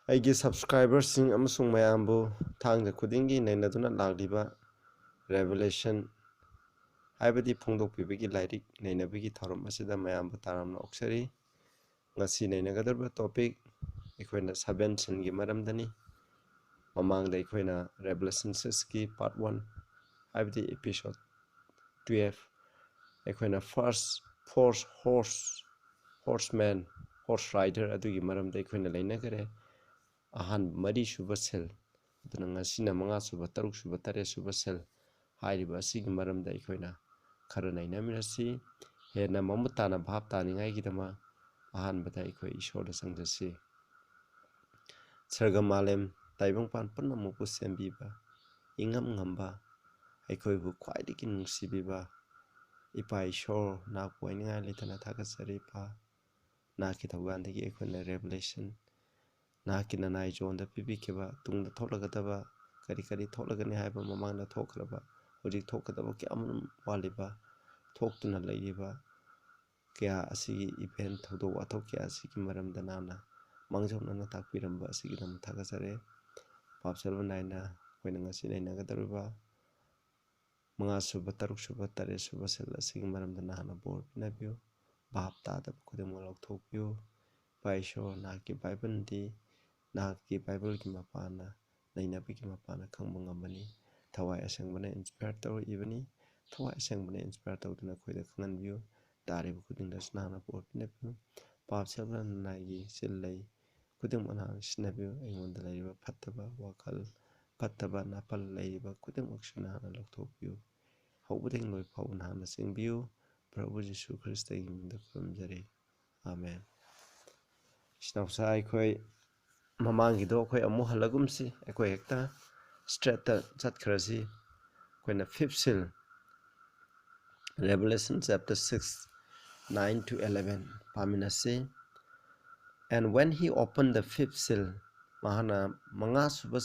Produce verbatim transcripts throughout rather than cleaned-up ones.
ꯑꯩꯒꯤ subscriberꯁꯤꯡ ꯑꯃꯁꯨꯡ ꯃꯌꯥꯝꯕꯨ ꯊꯥꯡꯖ ꯈꯨꯗꯤꯡꯒꯤ ꯅꯩꯅꯗꯨꯅ ꯂꯥꯛꯂꯤꯕ Revelation ꯍꯥꯏꯕꯗꯤ ꯐꯣꯡꯗꯣꯛꯄꯤꯕꯒꯤ ꯂꯥꯏꯔꯤꯛ ꯅꯩꯅꯕꯒꯤ ꯊꯧꯔꯝ ꯑꯁꯤꯗ ꯃꯌꯥꯝꯕꯨ ꯇꯔꯥꯝꯅ ꯑꯣꯛꯆꯔꯤ꯫ ꯉꯁꯤ ꯅꯩꯅꯒꯗꯧꯔꯤꯕ topic ꯑꯩꯈꯣꯏꯅ seven sealꯒꯤ ꯃꯔꯝꯗꯅꯤ꯫ ꯃꯃꯥꯡꯗ ꯑꯩꯈꯣꯏꯅ Revelation sixꯀꯤ part one ꯍꯥꯏꯕꯗꯤ episode twelve ꯑꯩꯈꯣꯏꯅ first four horse horseman horse rider ꯑꯗꯨꯒꯤ ꯃꯔꯝꯗ ꯑꯩꯈꯣꯏꯅ ꯅꯩꯅꯈ꯭ꯔꯦ꯫ ꯑꯍꯥꯟꯕ ꯃꯔꯤꯁꯨꯕ seal, ꯑꯗꯨꯅ ꯉꯁꯤꯅ ꯃꯉꯥꯁꯨꯕ, ꯇꯔꯨꯛꯁꯨꯕ, ꯇꯔꯦꯠꯁꯨꯕ seal ꯍꯥꯏꯔꯤꯕ ꯑꯁꯤꯒꯤ ꯃꯔꯝꯗ ꯑꯩꯈꯣꯏꯅ ꯈꯔ ꯅꯩꯅꯃꯤꯟꯅꯁꯤ꯫ ꯍꯦꯟꯅ ꯃꯃꯨꯠ ꯇꯥꯅ ꯚꯥꯞ ꯇꯥꯅꯤꯡꯉꯥꯏꯒꯤꯗꯃꯛ ꯑꯍꯥꯟꯕꯗ ꯑꯩꯈꯣꯏ ꯏꯁꯣꯔꯗ ꯆꯪꯖꯁꯤ꯫ ꯁꯔꯒ ꯃꯥꯂꯦꯝ ꯇꯥꯏꯕꯪꯄꯥꯟ ꯄꯨꯝꯅꯃꯛꯄꯨ ꯁꯦꯝꯕꯤꯕ, ꯏꯉꯝ ꯉꯝꯕ ꯑꯩꯈꯣꯏꯕꯨ ꯈ꯭ꯋꯥꯏꯗꯒꯤ ꯅꯨꯡꯁꯤꯕꯤꯕ ꯏꯄꯥ ꯏꯁꯣꯔ, ꯅꯍꯥꯛꯄꯨ ꯍꯥꯏꯅꯤꯡꯉꯥꯏ ꯂꯩꯇꯅ ꯊꯥꯒꯠꯆꯔꯤ ꯏꯄꯥ꯫ ꯅꯍꯥꯛꯀꯤ ꯊꯧꯖꯥꯜꯗꯒꯤ ꯑꯩꯈꯣꯏꯅ Revelation, ꯅꯍꯥꯛꯀꯤ ꯅꯅꯥꯏ ꯖꯣꯟꯗ ꯄꯤꯕꯤꯈꯤꯕ ꯇꯨꯡꯗ ꯊꯣꯛꯂꯒꯗꯕ ꯀꯔꯤ ꯀꯔꯤ ꯊꯣꯛꯂꯒꯅꯤ ꯍꯥꯏꯕ, ꯃꯃꯥꯡꯗ ꯊꯣꯛꯈ꯭ꯔꯕ, ꯍꯧꯖꯤꯛ ꯊꯣꯛꯀꯗꯕ ꯀꯌꯥ ꯑꯃꯔꯣꯝ ꯋꯥꯠꯂꯤꯕ, ꯊꯣꯛꯇꯨꯅ ꯂꯩꯔꯤꯕ ꯀꯌꯥ ꯑꯁꯤꯒꯤ event, ꯊꯧꯗꯣꯛ ꯋꯥꯊꯣꯛ ꯀꯌꯥ ꯑꯁꯤꯒꯤ ꯃꯔꯝꯗ ꯅꯍꯥꯛꯅ ꯃꯥꯡꯖꯧꯅꯅ ꯇꯥꯛꯄꯤꯔꯝꯕ ꯑꯁꯤꯒꯤꯗꯃꯛ ꯊꯥꯒꯠꯆꯔꯤ꯫ ꯄꯥꯞ ꯁꯦꯜꯕ ꯅꯥꯏꯅ ꯑꯩꯈꯣꯏꯅ ꯉꯁꯤ ꯅꯩꯅꯒꯗꯧꯔꯤꯕ ꯃꯉꯥꯁꯨꯕ, ꯇꯔꯨꯛꯁꯨꯕ, ꯇꯔꯦꯠꯁꯨꯕ seal ꯑꯁꯤꯒꯤ ꯃꯔꯝꯗ ꯅꯍꯥꯛꯅ ꯕꯣꯔ ꯄꯤꯅꯕꯤꯌꯨ꯫ ꯚꯥꯞ ꯇꯥꯗꯕ ꯈꯨꯗꯤꯡꯃꯛ ꯂꯧꯊꯣꯛꯄꯤꯌꯨ꯫ ꯏꯄꯥ ꯏꯁꯣꯔ, ꯅꯍꯥꯛꯀꯤ ꯕꯥꯏꯕꯜꯗꯤ ꯅꯍꯥꯛꯀꯤ ꯕꯥꯏꯕꯜꯒꯤ ꯃꯄꯥꯟꯅ, ꯅꯩꯅꯕꯒꯤ ꯃꯄꯥꯟꯅ ꯈꯪꯕ ꯉꯝꯕꯅꯤ꯫ ꯊꯋꯥꯏ ꯑꯁꯦꯡꯕꯅ inspire ꯇꯧꯔꯛꯏꯕꯅꯤ꯫ ꯊꯋꯥꯏ ꯑꯁꯦꯡꯕꯅ inspire ꯇꯧꯗꯨꯅ ꯑꯩꯈꯣꯏꯗ ꯈꯪꯍꯟꯕꯤꯌꯨ꯫ ꯇꯥꯔꯤꯕ ꯈꯨꯗꯤꯡꯗꯁꯨ ꯅꯍꯥꯛꯅ ꯕꯣꯔ ꯄꯤꯅꯕꯤꯌꯨ꯫ ꯄꯥꯞ ꯁꯦꯜꯕ ꯅꯅꯥꯏꯒꯤ seal ꯂꯩ ꯈꯨꯗꯤꯡꯃꯛ ꯅꯍꯥꯛꯅ ꯁꯤꯟꯅꯕꯤꯌꯨ꯫ ꯑꯩꯉꯣꯟꯗ ꯂꯩꯔꯤꯕ ꯐꯠꯇꯕ ꯋꯥꯈꯜ, ꯐꯠꯇꯕ ꯅꯥꯄꯜ ꯂꯩꯔꯤꯕ ꯈꯨꯗꯤꯡꯃꯛꯁꯨ ꯅꯍꯥꯛꯅ ꯂꯧꯊꯣꯛꯄꯤꯌꯨ꯫ ꯍꯧꯕꯗꯒꯤ ꯂꯣꯏ ꯐꯥꯎꯕ ꯅꯍꯥꯛꯅ ꯆꯦꯟꯕꯤꯌꯨ꯫ ꯄ꯭ꯔꯚꯨ ꯖꯤꯁꯨ ꯈ꯭ꯔꯤꯁꯇꯒꯤ ꯃꯤꯡꯗ ꯈꯨꯔꯨꯝꯖꯔꯤ꯫ ꯑꯥꯃꯦꯟ꯫ ꯏꯆꯤꯟ ꯏꯅꯥꯎꯁꯥ, ꯑꯩꯈꯣꯏ ꯃꯃꯥꯡꯒꯤꯗꯣ ꯑꯩꯈꯣꯏ ꯑꯃꯨꯛ ꯍꯜꯂꯒꯨꯝꯁꯤ꯫ ꯑꯩꯈꯣꯏ ꯍꯦꯛꯇ straightꯇ ꯆꯠꯈ꯭ꯔꯁꯤ꯫ ꯑꯩꯈꯣꯏꯅ fifth seal, Revelation chapter six, nine to eleven ꯄꯥꯃꯤꯟꯅꯁꯤ꯫ And when he opened the fifth seal, ꯃꯍꯥꯛꯅ ꯃꯉꯥꯁꯨꯕ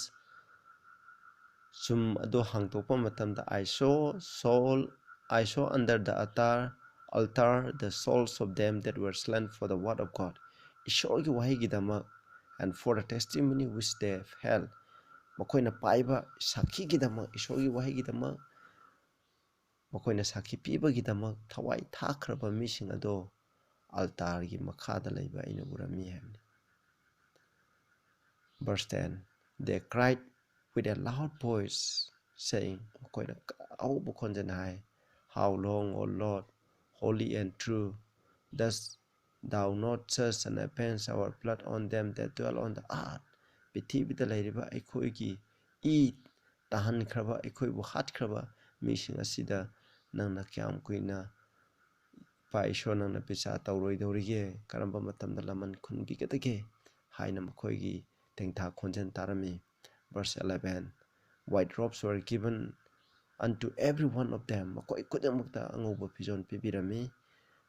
ꯆꯨꯝ ꯑꯗꯨ ꯍꯥꯡꯗꯣꯛꯄ ꯃꯇꯝꯗ, I saw soul, I saw under the altar, altar the souls of them that were slain for the word of God. ꯏꯁꯣꯔꯒꯤ ꯋꯥꯍꯩꯒꯤꯗꯃꯛ and for the testimony which they have held. ꯃꯈꯣꯏꯅ ꯄꯥꯏꯕ ꯁꯥꯈꯤꯒꯤꯗꯃꯛ, ꯏꯁꯣꯔꯒꯤ ꯋꯥꯍꯩꯒꯤꯗꯃꯛ ꯃꯈꯣꯏꯅ ꯁꯥꯈꯤ ꯄꯤꯕꯒꯤꯗꯃꯛ ꯊꯋꯥꯏ ꯊꯥꯈ꯭ꯔꯕ ꯃꯤꯁꯤꯡ ꯑꯗꯣ ꯑꯜꯇꯥꯔꯒꯤ ꯃꯈꯥꯗ ꯂꯩꯕ ꯑꯩꯅ ꯎꯔꯝꯃꯤ ꯍꯥꯏꯕꯅꯤ꯫ Verse ten, they cried with a loud voice, saying, ꯃꯈꯣꯏꯅ ꯑꯍꯧꯕ ꯈꯣꯟꯖꯦꯜ ꯍꯥꯏ, "How long, O Lord, holy and true, dost thou not judge and avenge our blood on them that dwell on the earth?" ꯄ꯭ꯔꯤꯊꯤꯕꯤꯗ ꯂꯩꯔꯤꯕ ꯑꯩꯈꯣꯏꯒꯤ E ꯇꯥꯍꯟꯈ꯭ꯔꯕ, ꯑꯩꯈꯣꯏꯕꯨ ꯍꯥꯠꯈ꯭ꯔꯕ ꯃꯤꯁꯤꯡ ꯑꯁꯤꯗ ꯅꯪꯅ ꯀꯌꯥꯝ ꯀꯨꯏꯅ ꯏꯄꯥ ꯏꯁꯣꯔ ꯅꯪꯅ ꯕꯤꯆꯥꯔ ꯇꯧꯔꯣꯏꯗꯧꯔꯤꯒꯦ? ꯀꯔꯝꯕ ꯃꯇꯝꯗ ꯂꯃꯟ ꯈꯨꯝꯕꯤꯒꯗꯒꯦ? ꯍꯥꯏꯅ ꯃꯈꯣꯏꯒꯤ ꯇꯦꯡꯊꯥ ꯈꯣꯟꯖꯦꯜ ꯇꯥꯔꯝꯃꯤ꯫ Verse eleven, white robes were given unto every one of them. ꯃꯈꯣꯏ ꯈꯨꯗꯤꯡꯃꯛꯇ ꯑꯉꯧꯕ ꯐꯤꯖꯣꯜ ꯄꯤꯕꯤꯔꯝꯃꯤ꯫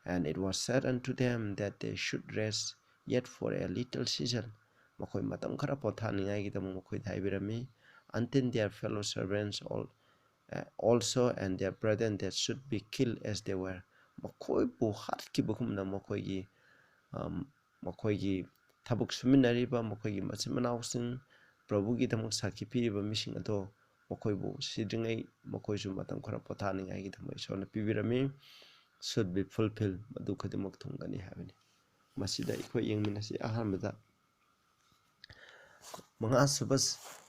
And it was said unto them that they should rest yet for a little season. ꯃꯈꯣꯏ ꯃꯇꯝ ꯈꯔ ꯄꯣꯊꯥꯅꯤꯡꯉꯥꯏꯒꯤꯗꯃꯛ ꯃꯈꯣꯏꯗ ꯍꯥꯏꯕꯤꯔꯝꯃꯤ꯫ Until their fellow servants all, uh, also and their brethren that should be killed as they were. ꯃꯈꯣꯏꯕꯨ ꯍꯥꯠꯈꯤꯕꯒꯨꯝꯅ ꯃꯈꯣꯏꯒꯤ, ꯑꯝ, ꯃꯈꯣꯏꯒꯤ ꯊꯕꯛ ꯁꯨꯃꯤꯟꯅꯔꯤꯕ ꯃꯈꯣꯏꯒꯤ ꯃꯆꯤꯟ ꯃꯅꯥꯎꯁꯤꯡ, ꯄ꯭ꯔꯚꯨꯒꯤꯗꯃꯛ ꯁꯥꯈꯤ ꯄꯤꯔꯤꯕ ꯃꯤꯁꯤꯡ ꯑꯗꯣ ꯃꯈꯣꯏꯕꯨ ꯁꯤꯗ꯭ꯔꯤꯉꯩ ꯃꯈꯣꯏꯁꯨ ꯃꯇꯝ ꯈꯔ ꯄꯣꯊꯥꯅꯤꯡꯉꯥꯏꯒꯤꯗꯃꯛ ꯏꯁꯣꯔꯅ ꯄꯤꯕꯤꯔꯝꯃꯤ꯫ Should be fulfilled, ꯃꯗꯨ ꯈꯨꯗꯤꯡꯃꯛ ꯊꯨꯡꯒꯅꯤ ꯍꯥꯏꯕꯅꯤ꯫ ꯃꯁꯤꯗ ꯑꯩꯈꯣꯏ ꯌꯦꯡꯃꯤꯟꯅꯁꯤ꯫ ꯑꯍꯥꯟꯕꯗ ꯃꯉꯥꯁꯨꯕ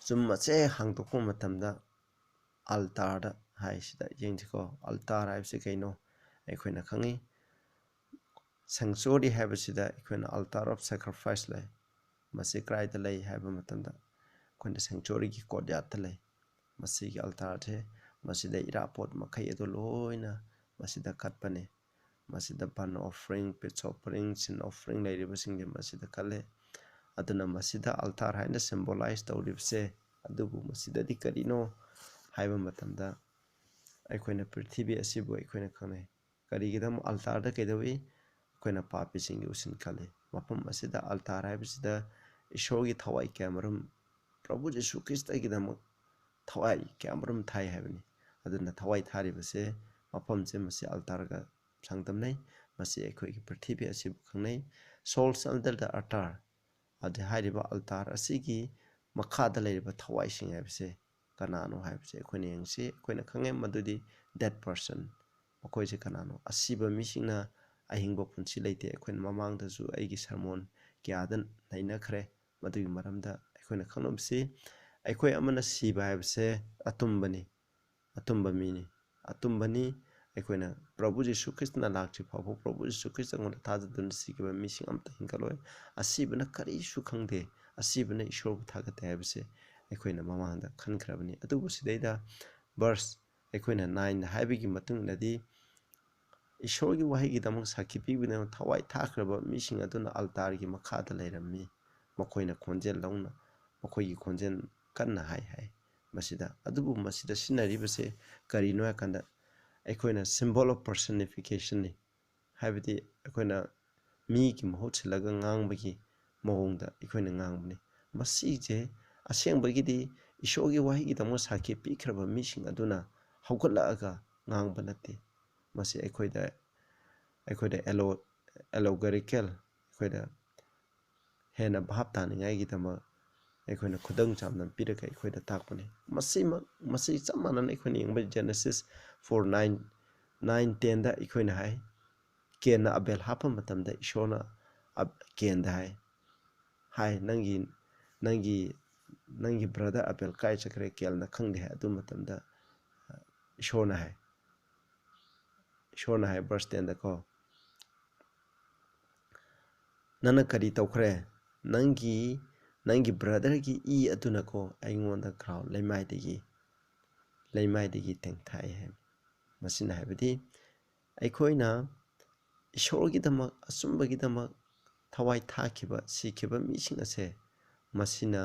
ꯆꯨꯝ ꯑꯁꯦ ꯍꯥꯡꯗꯣꯛꯄ ꯃꯇꯝꯗ ꯑꯜꯇꯥꯔꯗ ꯍꯥꯏꯁꯤꯗ ꯌꯦꯡꯁꯤꯀꯣ꯫ ꯑꯜꯇꯥꯔ ꯍꯥꯏꯕꯁꯤ ꯀꯩꯅꯣ? ꯑꯩꯈꯣꯏꯅ ꯈꯪꯉꯤ, sanctuary ꯍꯥꯏꯕꯁꯤꯗ ꯑꯩꯈꯣꯏꯅ altar of sacrifice ꯂꯩ꯫ ꯃꯁꯤ ꯀꯗꯥꯏꯗ ꯂꯩ ꯍꯥꯏꯕ ꯃꯇꯝꯗ ꯑꯩꯈꯣꯏꯅ sanctuaryꯒꯤ courtyardꯇ ꯂꯩ꯫ ꯃꯁꯤꯒꯤ ꯑꯜꯇꯥꯔꯁꯦ, ꯃꯁꯤꯗ ꯏꯔꯥꯠꯄꯣꯠ ꯃꯈꯩ ꯑꯗꯨ ꯂꯣꯏꯅ ꯃꯁꯤꯗ ꯀꯠꯄꯅꯤ꯫ ꯃꯁꯤꯗ burnt offering, peace offering, sin offering ꯂꯩꯔꯤꯕꯁꯤꯡꯁꯦ ꯃꯁꯤꯗ ꯀꯠꯂꯦ꯫ ꯑꯗꯨꯅ ꯃꯁꯤꯗ ꯑꯜꯇꯥꯔ ꯍꯥꯏꯅ symbolize ꯇꯧꯔꯤꯕꯁꯦ, ꯑꯗꯨꯕꯨ ꯃꯁꯤꯗꯗꯤ ꯀꯔꯤꯅꯣ ꯍꯥꯏꯕ ꯃꯇꯝꯗ ꯑꯩꯈꯣꯏꯅ ꯄ꯭ꯔꯤꯊꯤꯕꯤ ꯑꯁꯤꯕꯨ ꯑꯩꯈꯣꯏꯅ ꯈꯪꯅꯩ꯫ ꯀꯔꯤꯒꯤꯗꯃꯛ ꯑꯜꯇꯥꯔꯗ ꯀꯩꯗꯧꯏ? ꯑꯩꯈꯣꯏꯅ ꯄꯥꯄꯤꯁꯤꯡꯒꯤ ꯎꯁꯤꯟ ꯈꯜꯂꯤ꯫ ꯃꯐꯝ ꯑꯁꯤꯗ ꯑꯜꯇꯥꯔ ꯍꯥꯏꯕꯁꯤꯗ ꯏꯁꯣꯔꯒꯤ ꯊꯋꯥꯏ ꯀꯌꯥꯃꯔꯨꯝ, ꯄ꯭ꯔꯚꯨ ꯖꯤꯁꯨ ꯈ꯭ꯔꯤꯁꯇꯒꯤꯗꯃꯛ ꯊꯋꯥꯏ ꯀꯌꯥꯃꯔꯨꯝ ꯊꯥꯏ ꯍꯥꯏꯕꯅꯤ꯫ ꯑꯗꯨꯅ ꯊꯋꯥꯏ ꯊꯥꯔꯤꯕꯁꯦ, ꯃꯐꯝꯁꯦ, ꯃꯁꯤ ꯑꯜꯇꯥꯔꯒ ꯆꯥꯡꯗꯝꯅꯩ꯫ ꯃꯁꯤ ꯑꯩꯈꯣꯏꯒꯤ ꯄ꯭ꯔꯤꯊꯤꯕꯤ ꯑꯁꯤꯕꯨ ꯈꯪꯅꯩ꯫ Souls under the altar, ꯑꯗꯨ ꯍꯥꯏꯔꯤꯕ altar ꯑꯁꯤꯒꯤ ꯃꯈꯥꯗ ꯂꯩꯔꯤꯕ ꯊꯋꯥꯏꯁꯤꯡ ꯍꯥꯏꯕꯁꯦ ꯀꯅꯥꯅꯣ ꯍꯥꯏꯕꯁꯦ ꯑꯩꯈꯣꯏꯅ ꯌꯦꯡꯁꯤ꯫ ꯑꯩꯈꯣꯏꯅ ꯈꯪꯉꯦ ꯃꯗꯨꯗꯤ dead person, ꯃꯈꯣꯏꯁꯦ ꯀꯅꯥꯅꯣ? ꯑꯁꯤꯕ ꯃꯤꯁꯤꯡꯅ ꯑꯍꯤꯡꯕ ꯄꯨꯟꯁꯤ ꯂꯩꯇꯦ꯫ ꯑꯩꯈꯣꯏꯅ ꯃꯃꯥꯡꯗꯁꯨ ꯑꯩꯒꯤ sermon ꯀꯌꯥꯗ ꯅꯩꯅꯈ꯭ꯔꯦ ꯃꯗꯨꯒꯤ ꯃꯔꯝꯗ꯫ ꯑꯩꯈꯣꯏꯅ ꯈꯪꯂꯝꯁꯤ, ꯑꯩꯈꯣꯏ ꯑꯃꯅ ꯁꯤꯕ ꯍꯥꯏꯕꯁꯦ ꯑꯇꯨꯝꯕꯅꯤ, ꯑꯇꯨꯝꯕ ꯃꯤꯅꯤ, ꯑꯇꯨꯝꯕꯅꯤ꯫ ꯑꯩꯈꯣꯏꯅ ꯄ꯭ꯔꯚꯨ ꯖꯤꯁꯨ ꯈ꯭ꯔꯤꯁꯇꯅ ꯂꯥꯛꯇ꯭ꯔꯤ ꯐꯥꯎꯕ ꯄ꯭ꯔꯚꯨ ꯖꯤꯁꯨ ꯈ꯭ꯔꯤꯁꯇꯉꯣꯟꯗ ꯊꯥꯖꯗꯨꯅ ꯁꯤꯈꯤꯕ ꯃꯤꯁꯤꯡ ꯑꯝꯇ ꯍꯤꯡꯒꯠꯂꯣꯏ꯫ ꯑꯁꯤꯕꯅ ꯀꯔꯤꯁꯨ ꯈꯪꯗꯦ, ꯑꯁꯤꯕꯅ ꯏꯁꯣꯔꯕꯨ ꯊꯥꯒꯠꯇꯦ ꯍꯥꯏꯕꯁꯦ ꯑꯩꯈꯣꯏꯅ ꯃꯃꯥꯡꯗ ꯈꯟꯈ꯭ꯔꯕꯅꯤ꯫ ꯑꯗꯨꯕꯨ ꯁꯤꯗꯩꯗ verse ꯑꯩꯈꯣꯏꯅ nine ꯍꯥꯏꯕꯒꯤ ꯃꯇꯨꯡ ꯏꯟꯅꯗꯤ ꯏꯁꯣꯔꯒꯤ ꯋꯥꯍꯩꯒꯤꯗꯃꯛ ꯁꯥꯈꯤ ꯄꯤꯕꯒꯤꯗꯃꯛ ꯊꯋꯥꯏ ꯊꯥꯈ꯭ꯔꯕ ꯃꯤꯁꯤꯡ ꯑꯗꯨꯅ altarꯒꯤ ꯃꯈꯥꯗ ꯂꯩꯔꯝꯃꯤ꯫ ꯃꯈꯣꯏꯅ ꯈꯣꯟꯖꯦꯜ ꯂꯧꯅ, ꯃꯈꯣꯏꯒꯤ ꯈꯣꯟꯖꯦꯜ ꯀꯟꯅ ꯍꯥꯏ ꯍꯥꯏ ꯃꯁꯤꯗ꯫ ꯑꯗꯨꯕꯨ ꯃꯁꯤꯗ ꯁꯤꯖꯤꯟꯅꯔꯤꯕꯁꯦ ꯀꯔꯤꯅꯣ ꯍꯥꯏꯀꯥꯟꯗ ꯑꯩꯈꯣꯏꯅ symbol of personificationꯅꯤ꯫ ꯍꯥꯏꯕꯗꯤ ꯑꯩꯈꯣꯏꯅ ꯃꯤꯒꯤ ꯃꯍꯨꯠ ꯁꯤꯜꯂꯒ ꯉꯥꯡꯕꯒꯤ ꯃꯑꯣꯡꯗ ꯑꯩꯈꯣꯏꯅ ꯉꯥꯡꯕꯅꯤ꯫ ꯃꯁꯤꯁꯦ ꯑꯁꯦꯡꯕꯒꯤꯗꯤ ꯏꯁꯣꯔꯒꯤ ꯋꯥꯍꯩꯒꯤꯗꯃꯛ ꯁꯥꯈꯤ ꯄꯤꯈ꯭ꯔꯕ ꯃꯤꯁꯤꯡ ꯑꯗꯨꯅ ꯍꯧꯒꯠꯂꯛꯑꯒ ꯉꯥꯡꯕ ꯅꯠꯇꯦ꯫ ꯃꯁꯤ ꯑꯩꯈꯣꯏꯗ, ꯑꯩꯈꯣꯏꯗ elo-, allegorical, ꯑꯩꯈꯣꯏꯗ ꯍꯦꯟꯅ ꯚꯥꯞ ꯇꯥꯅꯤꯡꯉꯥꯏꯒꯤꯗꯃꯛ ꯑꯩꯈꯣꯏꯅ ꯈꯨꯗꯝ ꯆꯥꯝꯅ ꯄꯤꯔꯒ ꯑꯩꯈꯣꯏꯗ ꯇꯥꯛꯄꯅꯤ꯫ ꯃꯁꯤꯃꯛ, ꯃꯁꯤ ꯆꯞ ꯃꯥꯟꯅꯅ ꯑꯩꯈꯣꯏꯅ ꯌꯦꯡꯕ Genesis four nine, nine tenꯗ ꯑꯩꯈꯣꯏꯅ ꯍꯥꯏ, ꯀꯦꯟꯅ ꯑꯕꯦꯜ ꯍꯥꯞꯄ ꯃꯇꯝꯗ ꯏꯁꯣꯔꯅ ꯑꯕ-, ꯀꯦꯟꯗ ꯍꯥꯏ, ꯍꯥꯏ, "ꯅꯪꯒꯤ, ꯅꯪꯒꯤ, ꯅꯪꯒꯤ brother ꯑꯕꯦꯜ ꯀꯥꯏ ꯆꯠꯈ꯭ꯔꯦ?" ꯀꯦꯟꯅ ꯈꯪꯗꯦ ꯍꯥꯏ꯫ ꯑꯗꯨ ꯃꯇꯝꯗ ꯏꯁꯣꯔꯅ ꯍꯥꯏ, ꯏꯁꯣꯔꯅ ꯍꯥꯏ verse tenꯗꯀꯣ, "ꯅꯪꯅ ꯀꯔꯤ ꯇꯧꯈ꯭ꯔꯦ? ꯅꯪꯒꯤ, ꯅꯪꯒꯤ brotherꯒꯤ ꯏ ꯑꯗꯨꯅꯀꯣ ꯑꯩꯉꯣꯟꯗ ground ꯂꯩꯃꯥꯏꯗꯒꯤ, ꯂꯩꯃꯥꯏꯗꯒꯤ ꯇꯦꯡꯊꯥꯏ" ꯍꯥꯏ꯫ ꯃꯁꯤꯅ ꯍꯥꯏꯕꯗꯤ ꯑꯩꯈꯣꯏꯅ ꯏꯁꯣꯔꯒꯤꯗꯃꯛ, ꯑꯆꯨꯝꯕꯒꯤꯗꯃꯛ ꯊꯋꯥꯏ ꯊꯥꯈꯤꯕ, ꯁꯤꯈꯤꯕ ꯃꯤꯁꯤꯡ ꯑꯁꯦ, ꯃꯁꯤꯅ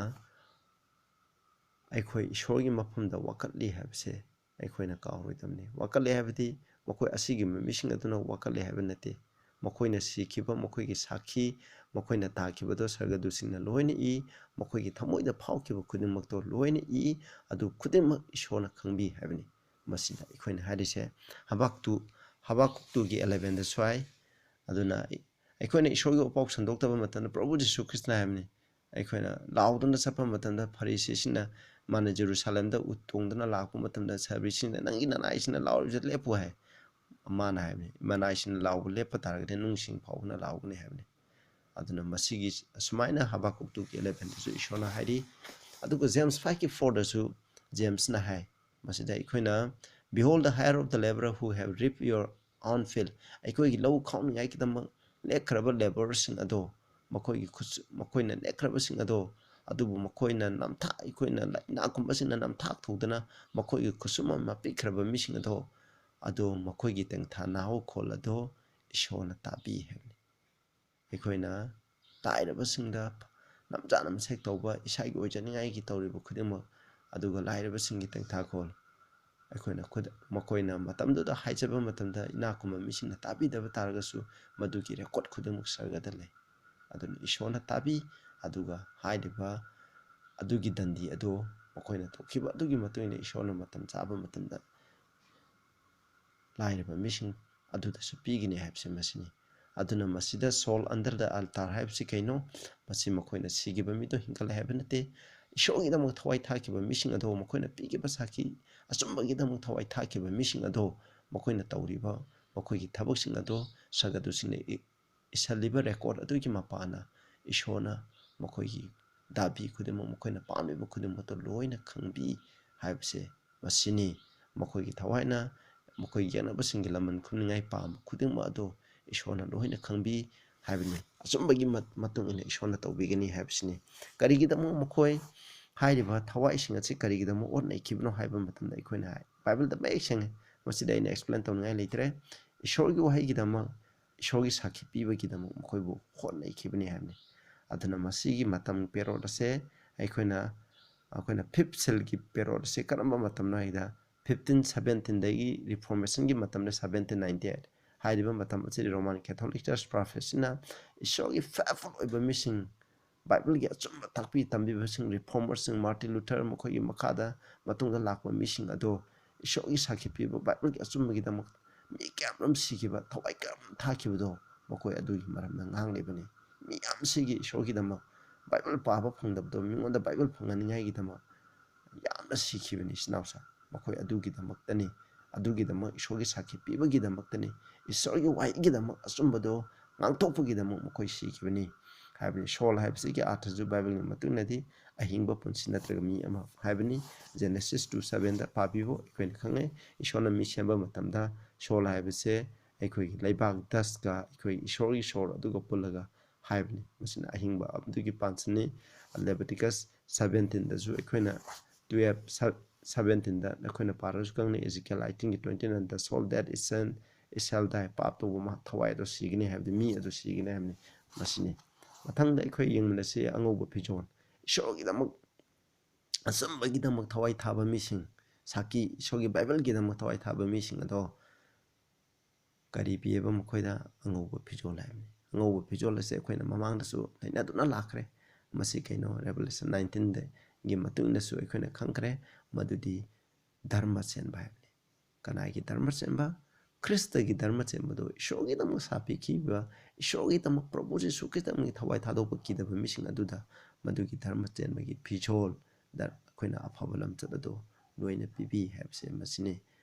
ꯑꯩꯈꯣꯏ ꯏꯁꯣꯔꯒꯤ ꯃꯐꯝꯗ ꯋꯥꯀꯠꯂꯤ ꯍꯥꯏꯕꯁꯦ ꯑꯩꯈꯣꯏꯅ ꯀꯥꯎꯔꯣꯏꯗꯕꯅꯤ꯫ ꯋꯥꯀꯠꯂꯤ ꯍꯥꯏꯕꯗꯤ ꯃꯈꯣꯏ ꯑꯁꯤꯒꯤ ꯃꯤꯁꯤꯡ ꯑꯗꯨꯅ ꯋꯥꯀꯠꯂꯤ ꯍꯥꯏꯕ ꯅꯠꯇꯦ꯫ ꯃꯈꯣꯏꯅ ꯁꯤꯈꯤꯕ, ꯃꯈꯣꯏꯒꯤ ꯁꯥꯈꯤ, ꯃꯈꯣꯏꯅ ꯇꯥꯈꯤꯕꯗꯣ ꯁꯔꯒꯗꯨꯁꯤꯡꯅ ꯂꯣꯏꯅ ꯏ, ꯃꯈꯣꯏꯒꯤ ꯊꯃꯣꯏꯗ ꯐꯥꯎꯈꯤꯕ ꯈꯨꯗꯤꯡꯃꯛꯇꯣ ꯂꯣꯏꯅ ꯏ, ꯑꯗꯨ ꯈꯨꯗꯤꯡꯃꯛ ꯏꯁꯣꯔꯅ ꯈꯪꯕꯤ ꯍꯥꯏꯕꯅꯤ꯫ ꯃꯁꯤꯗ ꯑꯩꯈꯣꯏꯅ ꯍꯥꯏꯔꯤꯁꯦ ꯍꯕꯥꯛꯇꯨ, ꯍꯕꯥꯛꯀꯨꯛꯇꯨꯒꯤ elevenꯗꯁꯨ ꯍꯥꯏ꯫ ꯑꯗꯨꯅ ꯑꯩꯈꯣꯏꯅ ꯏꯁꯣꯔꯒꯤ ꯋꯥꯄꯥꯎ ꯁꯟꯗꯣꯛꯇꯕ ꯃꯇꯝꯗ ꯄ꯭ꯔꯚꯨ ꯖꯤꯁꯨ ꯈ꯭ꯔꯤꯁꯅ ꯍꯥꯏꯕꯅꯤ, ꯑꯩꯈꯣꯏꯅ ꯂꯥꯎꯗꯨꯅ ꯆꯠꯄ ꯃꯇꯝꯗ ꯐꯔꯤꯁꯤꯁꯤꯅ, ꯃꯥꯅ ꯖꯦꯔꯨꯁꯥꯂꯦꯝꯗ ꯎꯠ ꯇꯣꯡꯗꯨꯅ ꯂꯥꯛꯄ ꯃꯇꯝꯗ ꯐꯔꯤꯁꯤꯅ, "ꯅꯪꯒꯤ ꯅꯅꯥꯏꯁꯤꯅ ꯂꯥꯎꯔꯤꯕꯁꯦ ꯂꯦꯞꯄꯨ" ꯍꯥꯏ꯫ ꯃꯥꯅ ꯍꯥꯏꯕꯅꯤ, "ꯃꯅꯥꯏꯁꯤꯅ ꯂꯥꯎꯕ ꯂꯦꯞꯄ ꯇꯥꯔꯒꯗꯤ ꯅꯨꯡꯁꯤꯡ ꯐꯥꯎꯕꯅ ꯂꯥꯎꯒꯅꯤ" ꯍꯥꯏꯕꯅꯤ꯫ ꯑꯗꯨꯅ ꯃꯁꯤꯒꯤ ꯑꯁꯨꯃꯥꯏꯅ ꯍꯕꯀꯨꯛ two ꯒꯤ eleven ꯗꯁꯨ ꯏꯁꯣꯔꯅ ꯍꯥꯏꯔꯤ꯫ ꯑꯗꯨꯒ James five ꯀꯤ four ꯗꯁꯨ ꯖꯦꯝꯁꯅ ꯍꯥꯏ, ꯃꯁꯤꯗ ꯑꯩꯈꯣꯏꯅ, "Behold, the hire of the laborer who have reaped your own field." ꯑꯩꯈꯣꯏꯒꯤ ꯂꯧ ꯈꯥꯎꯅꯤꯡꯉꯥꯏꯒꯤꯗꯃꯛ ꯂꯦꯞꯈ꯭ꯔꯕ ꯂꯦꯕꯔꯁꯤꯡ ꯑꯗꯣ, ꯃꯈꯣꯏꯒꯤ ꯈꯨꯠꯁꯨ-, ꯃꯈꯣꯏꯅ ꯂꯦꯞꯈ꯭ꯔꯕꯁꯤꯡ ꯑꯗꯣ, ꯑꯗꯨꯕꯨ ꯃꯈꯣꯏꯅ ꯅꯝꯊꯥꯛ, ꯑꯩꯈꯣꯏꯅ ꯏꯅꯥꯛ ꯈꯨꯟꯕꯁꯤꯡꯅ ꯅꯝꯊꯥꯛ ꯊꯧꯗꯅ ꯃꯈꯣꯏꯒꯤ ꯈꯨꯠꯁꯨꯃꯟ ꯃ ꯄꯤꯈ꯭ꯔꯕ ꯃꯤꯁꯤꯡ ꯑꯗꯣ, ꯑꯗꯣ ꯃꯈꯣꯏꯒꯤ ꯇꯦꯡꯊꯥ ꯅꯥꯍꯧꯈꯣꯜ ꯑꯗꯣ ꯏꯁꯣꯔꯅ ꯇꯥꯕꯤ ꯍꯥꯏꯕꯅꯤ꯫ ꯑꯩꯈꯣꯏꯅ ꯂꯥꯏꯔꯕꯁꯤꯡꯗ ꯅꯝꯖꯥ ꯅꯝꯁꯦꯛ ꯇꯧꯕ, ꯏꯁꯥꯒꯤ ꯑꯣꯏꯖꯅꯤꯡꯉꯥꯏꯒꯤ ꯇꯧꯔꯤꯕ ꯈꯨꯗꯤꯡꯃꯛ, ꯑꯗꯨꯒ ꯂꯥꯏꯔꯕꯁꯤꯡꯒꯤ ꯇꯦꯡꯊꯥꯈꯣꯜ ꯑꯩꯈꯣꯏꯅ ꯈꯨꯗ-, ꯃꯈꯣꯏꯅ ꯃꯇꯝꯗꯨꯗ ꯍꯥꯏꯖꯕ ꯃꯇꯝꯗ ꯏꯅꯥꯛ ꯈꯨꯟꯕ ꯃꯤꯁꯤꯡꯅ ꯇꯥꯕꯤꯗꯕ ꯇꯥꯔꯒꯁꯨ, ꯃꯗꯨꯒꯤ ꯔꯦꯀꯣꯔꯠ ꯈꯨꯗꯤꯡꯃꯛ ꯁꯔꯒꯗ ꯂꯩ꯫ ꯑꯗꯨꯅ ꯏꯁꯣꯔꯅ ꯇꯥꯕꯤ, ꯑꯗꯨꯒ ꯍꯥꯏꯔꯤꯕ ꯑꯗꯨꯒꯤ ꯗꯟꯗꯤ ꯑꯗꯨ ꯃꯈꯣꯏꯅ ꯇꯧꯈꯤꯕ ꯑꯗꯨꯒꯤ ꯃꯇꯨꯡ ꯏꯟꯅ ꯏꯁꯣꯔꯅ ꯃꯇꯝ ꯆꯥꯕ ꯃꯇꯝꯗ ꯂꯥꯏꯔꯕ ꯃꯤꯁꯤꯡ ꯑꯗꯨꯗꯁꯨ ꯄꯤꯒꯅꯤ ꯍꯥꯏꯕꯁꯤ ꯃꯁꯤꯅꯤ꯫ ꯑꯗꯨꯅ ꯃꯁꯤꯗ soul under the altar ꯍꯥꯏꯕꯁꯤ ꯀꯩꯅꯣ? ꯃꯁꯤ ꯃꯈꯣꯏꯅ ꯁꯤꯈꯤꯕ ꯃꯤꯗꯣ ꯍꯤꯡꯒꯠꯂꯦ ꯍꯥꯏꯕ ꯅꯠꯇꯦ꯫ ꯏꯁꯣꯔꯒꯤꯗꯃꯛ ꯊꯋꯥꯏ ꯊꯥꯈꯤꯕ ꯃꯤꯁꯤꯡ ꯑꯗꯣ, ꯃꯈꯣꯏꯅ ꯄꯤꯈꯤꯕ ꯁꯥꯈꯤ ꯑꯆꯨꯝꯕꯒꯤꯗꯃꯛ ꯊꯋꯥꯏ ꯊꯥꯈꯤꯕ ꯃꯤꯁꯤꯡ ꯑꯗꯣ, ꯃꯈꯣꯏꯅ ꯇꯧꯔꯤꯕ ꯃꯈꯣꯏꯒꯤ ꯊꯕꯛꯁꯤꯡ ꯑꯗꯣ ꯁꯒꯗꯨꯁꯤꯡꯅ ꯏ-, ꯏꯁꯜꯂꯤꯕ ꯔꯦꯀꯣꯔꯠ ꯑꯗꯨꯒꯤ ꯃꯄꯥꯟꯅ ꯏꯁꯣꯔꯅ ꯃꯈꯣꯏꯒꯤ ꯗꯥꯕꯤ ꯈꯨꯗꯤꯡꯃꯛ, ꯃꯈꯣꯏꯅ ꯄꯥꯝꯂꯤꯕ ꯈꯨꯗꯤꯡꯃꯛꯇꯣ ꯂꯣꯏꯅ ꯈꯪꯕꯤ ꯍꯥꯏꯕꯁꯦ ꯃꯁꯤꯅꯤ꯫ ꯃꯈꯣꯏꯒꯤ ꯊꯋꯥꯏꯅ ꯃꯈꯣꯏꯒꯤ ꯌꯦꯛꯅꯕꯁꯤꯡꯒꯤ ꯂꯃꯟ ꯈꯨꯝꯅꯤꯡꯉꯥꯏ ꯄꯥꯝꯕ ꯈꯨꯗꯤꯡꯃꯛ ꯑꯗꯨ ꯏꯁꯣꯔꯅ ꯂꯣꯏꯅ ꯈꯪꯕꯤ ꯍꯥꯏꯕꯅꯤ꯫ ꯑꯆꯨꯝꯕꯒꯤ ꯃ-, ꯃꯇꯨꯡ ꯏꯟꯅ ꯏꯁꯣꯔꯅ ꯇꯧꯕꯤꯒꯅꯤ ꯍꯥꯏꯕꯁꯤꯅꯤ꯫ ꯀꯔꯤꯒꯤꯗꯃꯛ ꯃꯈꯣꯏ ꯍꯥꯏꯔꯤꯕ ꯊꯋꯥꯏꯁꯤꯡ ꯑꯁꯤ ꯀꯔꯤꯒꯤꯗꯃꯛ ꯑꯣꯠ ꯅꯩꯈꯤꯕꯅꯣ ꯍꯥꯏꯕ ꯃꯇꯝꯗ ꯑꯩꯈꯣꯏꯅ ꯍꯥꯏ, ꯕꯥꯏꯕꯜꯗ ꯃꯌꯦꯛ ꯁꯦꯡꯉꯦ, ꯃꯁꯤꯗ ꯑꯩꯅ explain ꯇꯧꯅꯤꯡꯉꯥꯏ ꯂꯩꯇ꯭ꯔꯦ꯫ ꯏꯁꯣꯔꯒꯤ ꯋꯥꯍꯩꯒꯤꯗꯃꯛ, ꯏꯁꯣꯔꯒꯤ ꯁꯥꯈꯤ ꯄꯤꯕꯒꯤꯗꯃꯛ ꯃꯈꯣꯏꯕꯨ ꯍꯣꯠꯅꯈꯤꯕꯅꯤ ꯍꯥꯏꯕꯅꯤ꯫ ꯑꯗꯨꯅ ꯃꯁꯤꯒꯤ ꯃꯇꯝ period ꯑꯁꯦ ꯑꯩꯈꯣꯏꯅ, ꯑꯩꯈꯣꯏꯅ fifth seal ꯒꯤ period ꯑꯁꯦ ꯀꯔꯝꯕ ꯃꯇꯝꯅꯣ ꯍꯥꯏꯗ, fifteen seventeen ꯗꯒꯤ reformation ꯒꯤ ꯃꯇꯝꯗ seventeen ninety eight ꯍꯥꯏꯔꯤꯕ ꯃꯇꯝ ꯑꯁꯤꯗ Roman Catholic Church prophecy ꯅ ꯏꯁꯣꯔꯒꯤ faithful ꯑꯣꯏꯕ ꯃꯤꯁꯤꯡ, ꯕꯥꯏꯕꯜꯒꯤ ꯑꯆꯨꯝꯕ ꯇꯥꯛꯄꯤ ꯇꯝꯕꯤꯕꯁꯤꯡ, reformer ꯁꯤꯡ, ꯃꯥꯔꯇꯤꯟ ꯂꯨꯊꯔ, ꯃꯈꯣꯏꯒꯤ ꯃꯈꯥꯗ ꯃꯇꯨꯡꯗ ꯂꯥꯛꯄ ꯃꯤꯁꯤꯡ ꯑꯗꯣ ꯏꯁꯣꯔꯒꯤ ꯁꯥꯈꯤ ꯄꯤꯕ ꯕꯥꯏꯕꯜꯒꯤ ꯑꯆꯨꯝꯕꯒꯤꯗꯃꯛ ꯃꯤ ꯀꯌꯥꯃꯔꯨꯝ ꯁꯤꯈꯤꯕ, ꯊꯋꯥꯏ ꯀꯌꯥꯃꯔꯨꯝ ꯊꯥꯈꯤꯕꯗꯣ ꯃꯈꯣꯏ ꯑꯗꯨꯒꯤ ꯃꯔꯝꯗ ꯉꯥꯡꯂꯤꯕꯅꯤ꯫ ꯃꯤꯌꯥꯝꯁꯤꯒꯤ ꯏꯁꯣꯔꯒꯤꯗꯃꯛ ꯕꯥꯏꯕꯜ ꯄꯥꯕ ꯐꯪꯗꯕꯗꯣ ꯃꯤꯉꯣꯟꯗ ꯕꯥꯏꯕꯜ ꯐꯪꯍꯟꯅꯤꯡꯉꯥꯏꯒꯤꯗꯃꯛ ꯌꯥꯝꯅ ꯁꯤꯈꯤꯕꯅꯤ ꯏꯆꯤꯟ ꯏꯅꯥꯎꯁꯥ꯫ ꯃꯈꯣꯏ ꯑꯗꯨꯒꯤꯗꯃꯛꯇꯅꯤ, ꯑꯗꯨꯒꯤꯗꯃꯛ ꯏꯁꯣꯔꯒꯤ ꯁꯥꯈꯤ ꯄꯤꯕꯒꯤꯗꯃꯛꯇꯅꯤ, ꯏꯁꯣꯔꯒꯤ ꯋꯥꯍꯩꯒꯤꯗꯃꯛ ꯑꯆꯨꯝꯕꯗꯣ ꯉꯥꯡꯊꯣꯛꯄꯒꯤꯗꯃꯛ ꯃꯈꯣꯏ ꯁꯤꯈꯤꯕꯅꯤ ꯍꯥꯏꯕꯅꯤ꯫ ꯁꯣꯜ ꯍꯥꯏꯕꯁꯤꯒꯤ ꯑꯥꯔꯊꯁꯨ ꯕꯥꯏꯕꯜꯒꯤ ꯃꯇꯨꯡ ꯏꯟꯅꯗꯤ ꯑꯍꯤꯡꯕ ꯄꯨꯟꯁꯤ ꯅꯠꯇ꯭ꯔꯒ ꯃꯤ ꯑꯃ ꯍꯥꯏꯕꯅꯤ꯫ Genesis two sevenꯗ ꯄꯥꯕꯤꯌꯨ, ꯑꯩꯈꯣꯏꯅ ꯈꯪꯉꯦ ꯏꯁꯣꯔꯅ ꯃꯤ ꯁꯦꯝꯕ ꯃꯇꯝꯗ ꯁꯣꯜ ꯍꯥꯏꯕꯁꯦ ꯑꯩꯈꯣꯏꯒꯤ ꯂꯩꯕꯥꯛ dustꯀ ꯑꯩꯈꯣꯏ ꯏꯁꯣꯔꯒꯤ ꯁꯣꯔ ꯑꯗꯨꯒ ꯄꯨꯜꯂꯒ ꯍꯥꯏꯕꯅꯤ꯫ ꯃꯁꯤꯅ ꯑꯍꯤꯡꯕ ꯑꯗꯨꯒꯤ ꯄꯥꯟꯁꯤꯅꯤ꯫ Leviticus seventeenꯗꯁꯨ ꯑꯩꯈꯣꯏꯅ twelve seventeenꯗ ꯑꯩꯈꯣꯏꯅ ꯄꯥꯔꯁꯨ ꯈꯪꯅꯩ꯫ Ezekiel eighteenꯒꯤ twenty nineꯗ "Soul that is sin, it shall die", ꯄꯥꯞ ꯇꯧꯕ ꯃꯍꯥꯛ ꯊꯋꯥꯏ ꯑꯗꯨ ꯁꯤꯒꯅꯤ ꯍꯥꯏꯕꯗꯤ ꯃꯤ ꯑꯗꯨ ꯁꯤꯒꯅꯤ ꯍꯥꯏꯕꯅꯤ꯫ ꯃꯁꯤꯅꯤ꯫ ꯃꯊꯪꯗ ꯑꯩꯈꯣꯏ ꯌꯦꯡꯃꯤꯟꯅꯁꯤ ꯑꯉꯧꯕ ꯐꯤꯖꯣꯜ꯫ ꯏꯁꯣꯔꯒꯤꯗꯃꯛ, ꯑꯆꯨꯝꯕꯒꯤꯗꯃꯛ ꯊꯋꯥꯏ ꯊꯥꯕ ꯃꯤꯁꯤꯡ, ꯁꯥꯈꯤ ꯏꯁꯣꯔꯒꯤ ꯕꯥꯏꯕꯜꯒꯤꯗꯃꯛ ꯊꯋꯥꯏ ꯊꯥꯕ ꯃꯤꯁꯤꯡ ꯑꯗꯣ ꯀꯔꯤ ꯄꯤꯌꯦꯕ ꯃꯈꯣꯏꯗ? ꯑꯉꯧꯕ ꯐꯤꯖꯣꯜ ꯍꯥꯏꯕꯅꯤ꯫ ꯑꯉꯧꯕ ꯐꯤꯖꯣꯜ ꯑꯁꯦ ꯑꯩꯈꯣꯏꯅ ꯃꯃꯥꯡꯗꯁꯨ ꯅꯩꯅꯗꯨꯅ ꯂꯥꯛꯈ꯭ꯔꯦ꯫ ꯃꯁꯤ ꯀꯩꯅꯣ? Revelation nineteenꯗꯒꯤ ꯃꯇꯨꯡ ꯏꯟꯅꯁꯨ ꯑꯩꯈꯣꯏꯅ ꯈꯪꯈ꯭ꯔꯦ, ꯃꯗꯨꯗꯤ ꯙꯔꯃ ꯆꯦꯟꯕ ꯍꯥꯏꯕꯅꯤ꯫ ꯀꯅꯥꯒꯤ ꯙꯔꯃ ꯆꯦꯟꯕ? ꯈ꯭ꯔꯤꯁꯇꯒꯤ ꯙꯔꯃ ꯆꯦꯟꯕꯗꯣ, ꯏꯁꯣꯔꯒꯤꯗꯃꯛ ꯁꯥꯄꯤꯈꯤꯕ, ꯏꯁꯣꯔꯒꯤꯗꯃꯛ, ꯄ꯭ꯔꯚꯨ ꯖꯤꯁꯨ ꯈ꯭ꯔꯤꯁꯇꯒꯤ ꯊꯋꯥꯏ ꯊꯥꯗꯣꯛꯄ ꯀꯤꯗꯕ ꯃꯤꯁꯤꯡ ꯑꯗꯨꯗ ꯃꯗꯨꯒꯤ ꯙꯔꯃ ꯆꯦꯟꯕꯒꯤ ꯐꯤꯖꯣꯜꯗ ꯑꯩꯈꯣꯏꯅ ꯑꯐꯕ ꯂꯝꯆꯠ ꯑꯗꯨ ꯂꯣꯏꯅ ꯄꯤꯕꯤ ꯍꯥꯏꯕꯁꯦ ꯃꯁꯤꯅꯤ꯫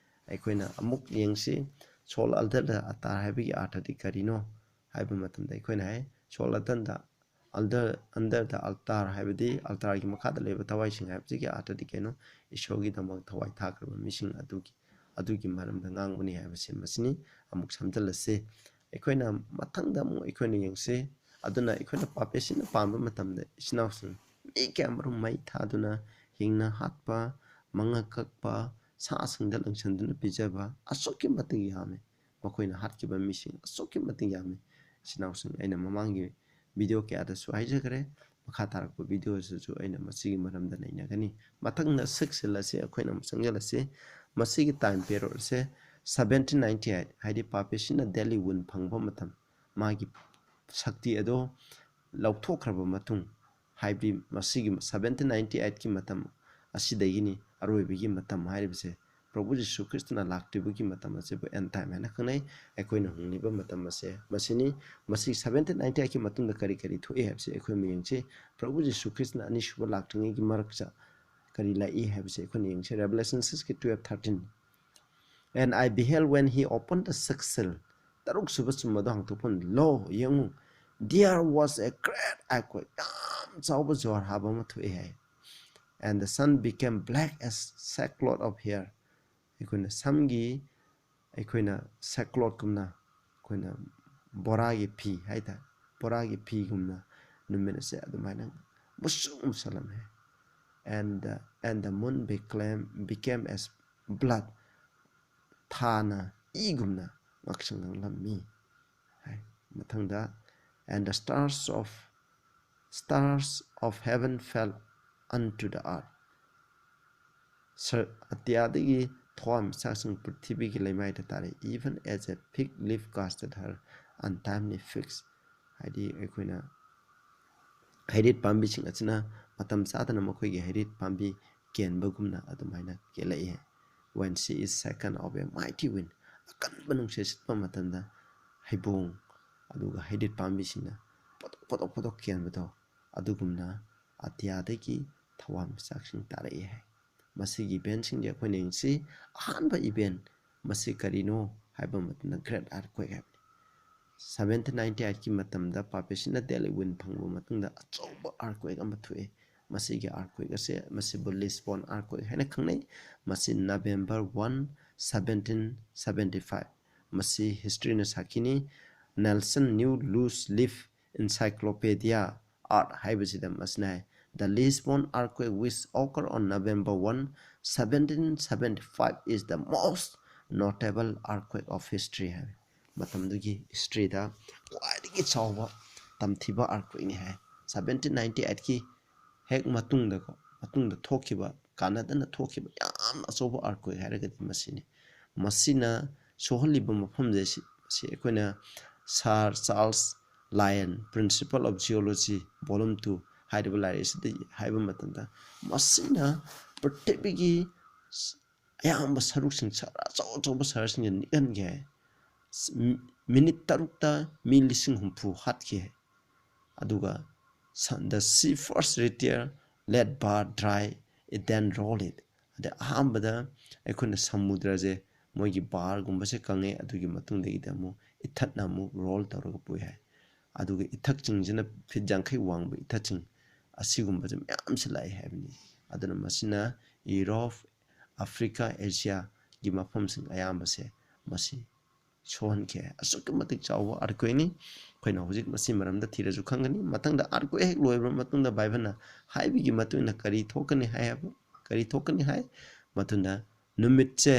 ꯑꯩꯈꯣꯏꯅ ꯑꯃꯨꯛ ꯌꯦꯡꯁꯤ, "Soul under the altar" ꯍꯥꯏꯕꯒꯤ ꯑꯥꯔꯊꯗꯤ ꯀꯔꯤꯅꯣ ꯍꯥꯏꯕ ꯃꯇꯝꯗ ꯑꯩꯈꯣꯏꯅ ꯍꯥꯏ, "Soul under the, under, under the altar" ꯍꯥꯏꯕꯗꯤ altarꯒꯤ ꯃꯈꯥꯗ ꯂꯩꯕ ꯊꯋꯥꯏꯁꯤꯡ ꯍꯥꯏꯕꯁꯤꯒꯤ ꯑꯥꯔꯊꯗꯤ ꯀꯩꯅꯣ? ꯏꯁꯣꯔꯒꯤꯗꯃꯛ ꯊꯋꯥꯏ ꯊꯥꯈ꯭ꯔꯕ ꯃꯤꯁꯤꯡ ꯑꯗꯨꯒꯤ, ꯑꯗꯨꯒꯤ ꯃꯔꯝꯗ ꯉꯥꯡꯕꯅꯤ ꯍꯥꯏꯕꯁꯦ ꯃꯁꯤꯅꯤ꯫ ꯑꯃꯨꯛ ꯁꯝꯖꯤꯜꯂꯁꯤ꯫ ꯑꯩꯈꯣꯏꯅ ꯃꯊꯪꯗ ꯑꯃꯨꯛ ꯑꯩꯈꯣꯏꯅ ꯌꯦꯡꯁꯤ꯫ ꯑꯗꯨꯅ ꯑꯩꯈꯣꯏꯅ ꯄꯥꯄꯤꯁꯤꯅ ꯄꯥꯟꯕ ꯃꯇꯝꯗ, ꯏꯆꯤꯟ ꯏꯅꯥꯎꯁꯤꯡ, ꯃꯤ ꯀꯌꯥꯃꯔꯨꯝ ꯃꯩ ꯊꯥꯗꯨꯅ ꯍꯤꯡꯅ ꯍꯥꯠꯄ, ꯃꯉꯛ ꯀꯛꯄ, ꯁꯥꯁꯤꯡꯗ ꯂꯪꯁꯟꯗꯨꯅ ꯄꯤꯖꯕ ꯑꯁꯨꯛꯀꯤ ꯃꯇꯤꯛ ꯌꯥꯝꯃꯤ꯫ ꯃꯈꯣꯏꯅ ꯍꯥꯠꯈꯤꯕ ꯃꯤꯁꯤꯡ ꯑꯁꯨꯛꯀꯤ ꯃꯇꯤꯛ ꯌꯥꯝꯃꯤ꯫ ꯏꯆꯤꯟ ꯏꯅꯥꯎꯁꯤꯡ, ꯑꯩꯅ ꯃꯃꯥꯡꯒꯤ video ꯀꯌꯥꯗꯁꯨ ꯍꯥꯏꯖꯈ꯭ꯔꯦ꯫ ꯃꯈꯥ ꯇꯥꯔꯛꯄ videoꯁꯤꯁꯨ ꯑꯩꯅ ꯃꯁꯤꯒꯤ ꯃꯔꯝꯗ ꯅꯩꯅꯒꯅꯤ꯫ ꯃꯊꯪꯗ sixth seal ꯑꯁꯤ ꯑꯩꯈꯣꯏꯅ ꯑꯃꯨꯛ ꯆꯪꯁꯤꯜꯂꯁꯤ꯫ ꯃꯁꯤꯒꯤ time period ꯑꯁꯦ seventeen ninety eight, ꯍꯥꯏꯗꯤ ꯄꯥꯄꯤꯁꯤꯅ ꯗꯦꯜꯂꯤ ꯋꯤꯟ ꯐꯪꯕ ꯃꯇꯝ, ꯃꯥꯒꯤ ꯁꯛꯇꯤ ꯑꯗꯣ ꯂꯧꯊꯣꯛꯈ꯭ꯔꯕ ꯃꯇꯨꯡ, ꯍꯥꯏꯕꯗꯤ ꯃꯁꯤꯒꯤ seventeen ninety eightꯀꯤ ꯃꯇꯝ ꯑꯁꯤꯗꯒꯤꯅꯤ ꯑꯔꯣꯏꯕꯒꯤ ꯃꯇꯝ ꯍꯥꯏꯔꯤꯕꯁꯦ꯫ ꯄ꯭ꯔꯚꯨ ꯖꯤꯁꯨ ꯈ꯭ꯔꯤꯁꯇꯅ ꯂꯥꯛꯇ꯭ꯔꯤꯕꯒꯤ ꯃꯇꯝ ꯑꯁꯤꯕꯨ ꯑꯦꯟ ꯇꯥꯏꯝ ꯍꯥꯏꯅ ꯈꯪꯅꯩ꯫ ꯑꯩꯈꯣꯏꯅ ꯍꯤꯡꯂꯤꯕ ꯃꯇꯝ ꯑꯁꯦ ꯃꯁꯤꯅꯤ꯫ ꯃꯁꯤ ꯁꯚꯦꯟꯇꯤꯟ ꯅꯥꯏꯟꯇꯤ ꯑꯩꯠꯀꯤ ꯃꯇꯨꯡꯗ ꯀꯔꯤ ꯀꯔꯤ ꯊꯣꯛꯏ ꯍꯥꯏꯕꯁꯤ ꯑꯩꯈꯣꯏ ꯃꯌꯦꯡꯁꯤ꯫ ꯄ꯭ꯔꯚꯨ ꯖꯤꯁꯨ ꯈ꯭ꯔꯤꯁꯇꯅ ꯑꯅꯤꯁꯨꯕ ꯂꯥꯛꯇ꯭ꯔꯤꯉꯩꯒꯤ ꯃꯔꯛꯇ ꯀꯔꯤ ꯂꯥꯛꯏ ꯍꯥꯏꯕꯁꯤ ꯑꯩꯈꯣꯏꯅ ꯌꯦꯡꯁꯤ꯫ Revelation sixꯀꯤ twelve thirteen, "And I beheld," when he opened the sixth seal, ꯇꯔꯨꯛ ꯁꯨꯕ ꯆꯨꯝꯕꯗꯣ ꯍꯥꯡꯇꯣꯛꯄ ꯃꯇꯝꯗ, "Lo, ꯌꯦꯡꯉꯨ, there was a great earthquake," ꯌꯥꯝ ꯆꯥꯎꯕ ꯖ꯭ꯋꯥꯔ ꯍꯥꯕ ꯑꯃ ꯊꯣꯛꯑꯦ ꯍꯥꯏ꯫ "And the sun became black as sackcloth of hair." ꯑꯩꯈꯣꯏꯅ ꯁꯝꯒꯤ, ꯑꯩꯈꯣꯏꯅ ꯁꯦꯛꯀ꯭ꯂꯣꯠꯀꯨꯝꯅ, ꯑꯩꯈꯣꯏꯅ ꯕꯣꯔꯥꯒꯤ ꯐꯤ ꯍꯥꯏꯇꯥꯔꯦ, ꯕꯣꯔꯥꯒꯤ ꯐꯤꯒꯨꯝꯅ ꯅꯨꯃꯤꯠ ꯑꯁꯦ ꯑꯗꯨꯃꯥꯏꯅ ꯃꯨꯁꯨꯛ ꯃꯨꯁꯜꯂꯝꯃꯦ꯫ "And the, and the moon became, became as blood," ꯊꯥꯅ ꯏꯒꯨꯝꯅ ꯉꯥꯡꯁꯪ ꯉꯥꯡꯂꯝꯃꯤ ꯍꯥꯏ꯫ ꯃꯊꯪꯗ, "And the stars of, stars of heaven fell unto the earth." Sir-, ꯑꯇꯤꯌꯥꯗꯒꯤ ꯊꯋꯥꯟꯃꯤꯆꯥꯛꯁꯤꯡ ꯄ꯭ꯔꯤꯊꯤꯕꯤꯒꯤ ꯂꯩꯃꯥꯏꯗ ꯇꯥꯔꯛꯏ, "even as a fig leaf casteth her untimely figs." ꯍꯥꯏꯗꯤ ꯑꯩꯈꯣꯏꯅ ꯍꯩꯔꯤꯠ ꯄꯥꯝꯕꯤꯁꯤꯡ ꯑꯁꯤꯅ ꯃꯇꯝ ꯆꯥꯗꯅ ꯃꯈꯣꯏꯒꯤ ꯍꯩꯔꯤꯠ ꯄꯥꯝꯕꯤ ꯀꯦꯟꯕꯒꯨꯝꯅ ꯑꯗꯨꯃꯥꯏꯅ ꯀꯦꯜꯂꯛꯏ꯫ "When she is shaken of a mighty wind," ꯑꯀꯟꯕ ꯅꯨꯡꯁꯤꯠ ꯁꯤꯠꯄ ꯃꯇꯝꯗ ꯍꯩꯕꯣꯡ ꯑꯗꯨꯒ ꯍꯩꯔꯤꯠ ꯄꯥꯝꯕꯤꯁꯤꯡꯅ ꯄꯣꯇꯣꯛ ꯄꯣꯇꯣꯛ ꯄꯣꯇꯣꯛ ꯀꯦꯟꯕꯗꯣ, ꯑꯗꯨꯒꯨꯝꯅ ꯑꯇꯤꯌꯥꯗꯒꯤ ꯊꯋꯥꯟꯃꯤꯆꯥꯛꯁꯤꯡ ꯇꯥꯔꯛꯏ ꯍꯥꯏ꯫ ꯃꯁꯤꯒꯤ ꯏꯚꯦꯟꯁꯤꯡꯁꯦ ꯑꯩꯈꯣꯏꯅ ꯌꯦꯡꯁꯤ꯫ ꯑꯍꯥꯟꯕ ꯏꯚꯦꯟ ꯃꯁꯤ ꯀꯔꯤꯅꯣ ꯍꯥꯏꯕ ꯃꯇꯝꯗ great earthquake ꯍꯥꯏꯕꯅꯤ꯫ ꯁꯚꯦꯟꯇꯤꯟ ꯅꯥꯏꯟꯇꯤ ꯑꯩꯠꯀꯤ ꯃꯇꯝꯗ ꯄꯥꯄꯦꯁꯤꯅ ꯗꯦꯜꯂꯤ ꯋꯤꯟ ꯐꯪꯕ ꯃꯇꯨꯡꯗ ꯑꯆꯧꯕ earthquake ꯑꯃ ꯊꯣꯛꯑꯦ꯫ ꯃꯁꯤꯒꯤ earthquake ꯑꯁꯦ, ꯃꯁꯤꯕꯨ ꯂꯤꯁꯕꯣꯟ earthquake ꯍꯥꯏꯅ ꯈꯪꯅꯩ꯫ ꯃꯁꯤ November one, seventeen seventy five꯫ ꯃꯁꯤ historyꯅ ꯁꯥꯈꯤꯅꯤ꯫ Nelson New Loose Leaf Encyclopedia Art ꯍꯥꯏꯕꯁꯤꯗ ꯃꯁꯤꯅ ꯍꯥꯏ, "The Lisbon earthquake, which occurred on November one, seventeen seventy five, is the most notable earthquake of history" ꯍꯥꯏ꯫ ꯃꯇꯝꯗꯨꯒꯤ historyꯗ ꯈ꯭ꯋꯥꯏꯗꯒꯤ ꯆꯥꯎꯕ ꯇꯝꯊꯤꯕ earthquakeꯅꯤ ꯍꯥꯏ꯫ ꯁꯚꯦꯟꯇꯤꯟ ꯅꯥꯏꯟꯇꯤ ꯑꯩꯠꯀꯤ ꯍꯦꯛ ꯃꯇꯨꯡꯗꯀꯣ, ꯃꯇꯨꯡꯗ ꯊꯣꯛꯈꯤꯕ, ꯀꯥꯟꯅꯗꯅ ꯊꯣꯛꯈꯤꯕ ꯌꯥꯝ ꯑꯆꯧꯕ earthquake ꯍꯥꯏꯔꯒꯗꯤ ꯃꯁꯤꯅꯤ꯫ ꯃꯁꯤꯅ ꯁꯣꯛꯍꯜꯂꯤꯕ ꯃꯐꯝꯁꯦ ꯁꯤ, ꯁꯤ ꯑꯩꯈꯣꯏꯅ Sir Charles Lyell, Principle of Geology, Volume two ꯍꯥꯏꯔꯤꯕ ꯂꯥꯏꯔꯤꯛ ꯑꯁꯤꯗ ꯍꯥꯏꯕ ꯃꯇꯝꯗ, ꯃꯁꯤꯅ ꯄ꯭ꯔꯤꯊꯤꯕꯤꯒꯤ ꯑꯌꯥꯝꯕ ꯁꯔꯨꯛꯁꯤꯡ, ꯁꯍꯔ ꯑꯆꯧ ꯑꯆꯧꯕ ꯁꯍꯔꯁꯤꯡꯁꯦ ꯅꯤꯛꯍꯟꯈꯤ ꯍꯥꯏ꯫ ꯃꯤꯅꯤꯠ ꯇꯔꯨꯛꯇ ꯃꯤ ꯂꯤꯁꯤꯡ ꯍꯨꯝꯐꯨ ꯍꯥꯠꯈꯤ ꯍꯥꯏ꯫ ꯑꯗꯨꯒ "The sea first retreat, let bar dry, it then roll it." ꯑꯗ ꯑꯍꯥꯟꯕꯗ ꯑꯩꯈꯣꯏꯅ ꯁꯃꯨꯗ꯭ꯔꯁꯦ, ꯃꯣꯏꯒꯤ ꯕꯥꯔꯒꯨꯝꯕꯁꯦ ꯀꯪꯉꯦ, ꯑꯗꯨꯒꯤ ꯃꯇꯨꯡꯗꯒꯤꯗꯤ ꯑꯃꯨꯛ ꯏꯊꯠꯅ ꯑꯃꯨꯛ ꯔꯣꯜ ꯇꯧꯔꯒ ꯄꯨꯏ ꯍꯥꯏ꯫ ꯑꯗꯨꯒ ꯏꯊꯠꯁꯤꯡꯁꯤꯅ ꯐꯤꯠ ꯌꯥꯡꯈꯩ ꯋꯥꯡꯕ ꯏꯊꯠꯁꯤꯡ ꯑꯁꯤꯒꯨꯝꯕꯁꯦ ꯃꯌꯥꯝꯁꯦ ꯂꯥꯛꯏ ꯍꯥꯏꯕꯅꯤ꯫ ꯑꯗꯨꯅ ꯃꯁꯤꯅ ꯌꯨꯔꯣꯞ, ꯑꯐ꯭ꯔꯤꯀꯥ, ꯑꯦꯁꯤꯌꯥꯒꯤ ꯃꯐꯝꯁꯤꯡ ꯑꯌꯥꯝꯕꯁꯦ ꯃꯁꯤ ꯁꯣꯛꯍꯟꯈꯤ꯫ ꯑꯁꯨꯛꯀꯤ ꯃꯇꯤꯛ ꯆꯥꯎꯕ ꯑꯥꯔꯀ꯭ꯋꯦꯛꯅꯤ꯫ ꯑꯩꯈꯣꯏꯅ ꯍꯧꯖꯤꯛ ꯃꯁꯤ ꯃꯔꯝꯗ ꯊꯤꯔꯁꯨ ꯈꯪꯒꯅꯤ꯫ ꯃꯊꯪꯗ ꯑꯥꯔꯀ꯭ꯋꯦꯛ ꯍꯦꯛ ꯂꯣꯏꯕ ꯃꯇꯨꯡꯗ ꯕꯥꯏꯕꯜꯅ ꯍꯥꯏꯕꯒꯤ ꯃꯇꯨꯡ ꯏꯟꯅ ꯀꯔꯤ ꯊꯣꯛꯀꯅꯤ ꯍꯥꯏ ꯍꯥꯏꯕ, ꯀꯔꯤ ꯊꯣꯛꯀꯅꯤ ꯍꯥꯏ? ꯃꯗꯨꯅ ꯅꯨꯃꯤꯠꯁꯦ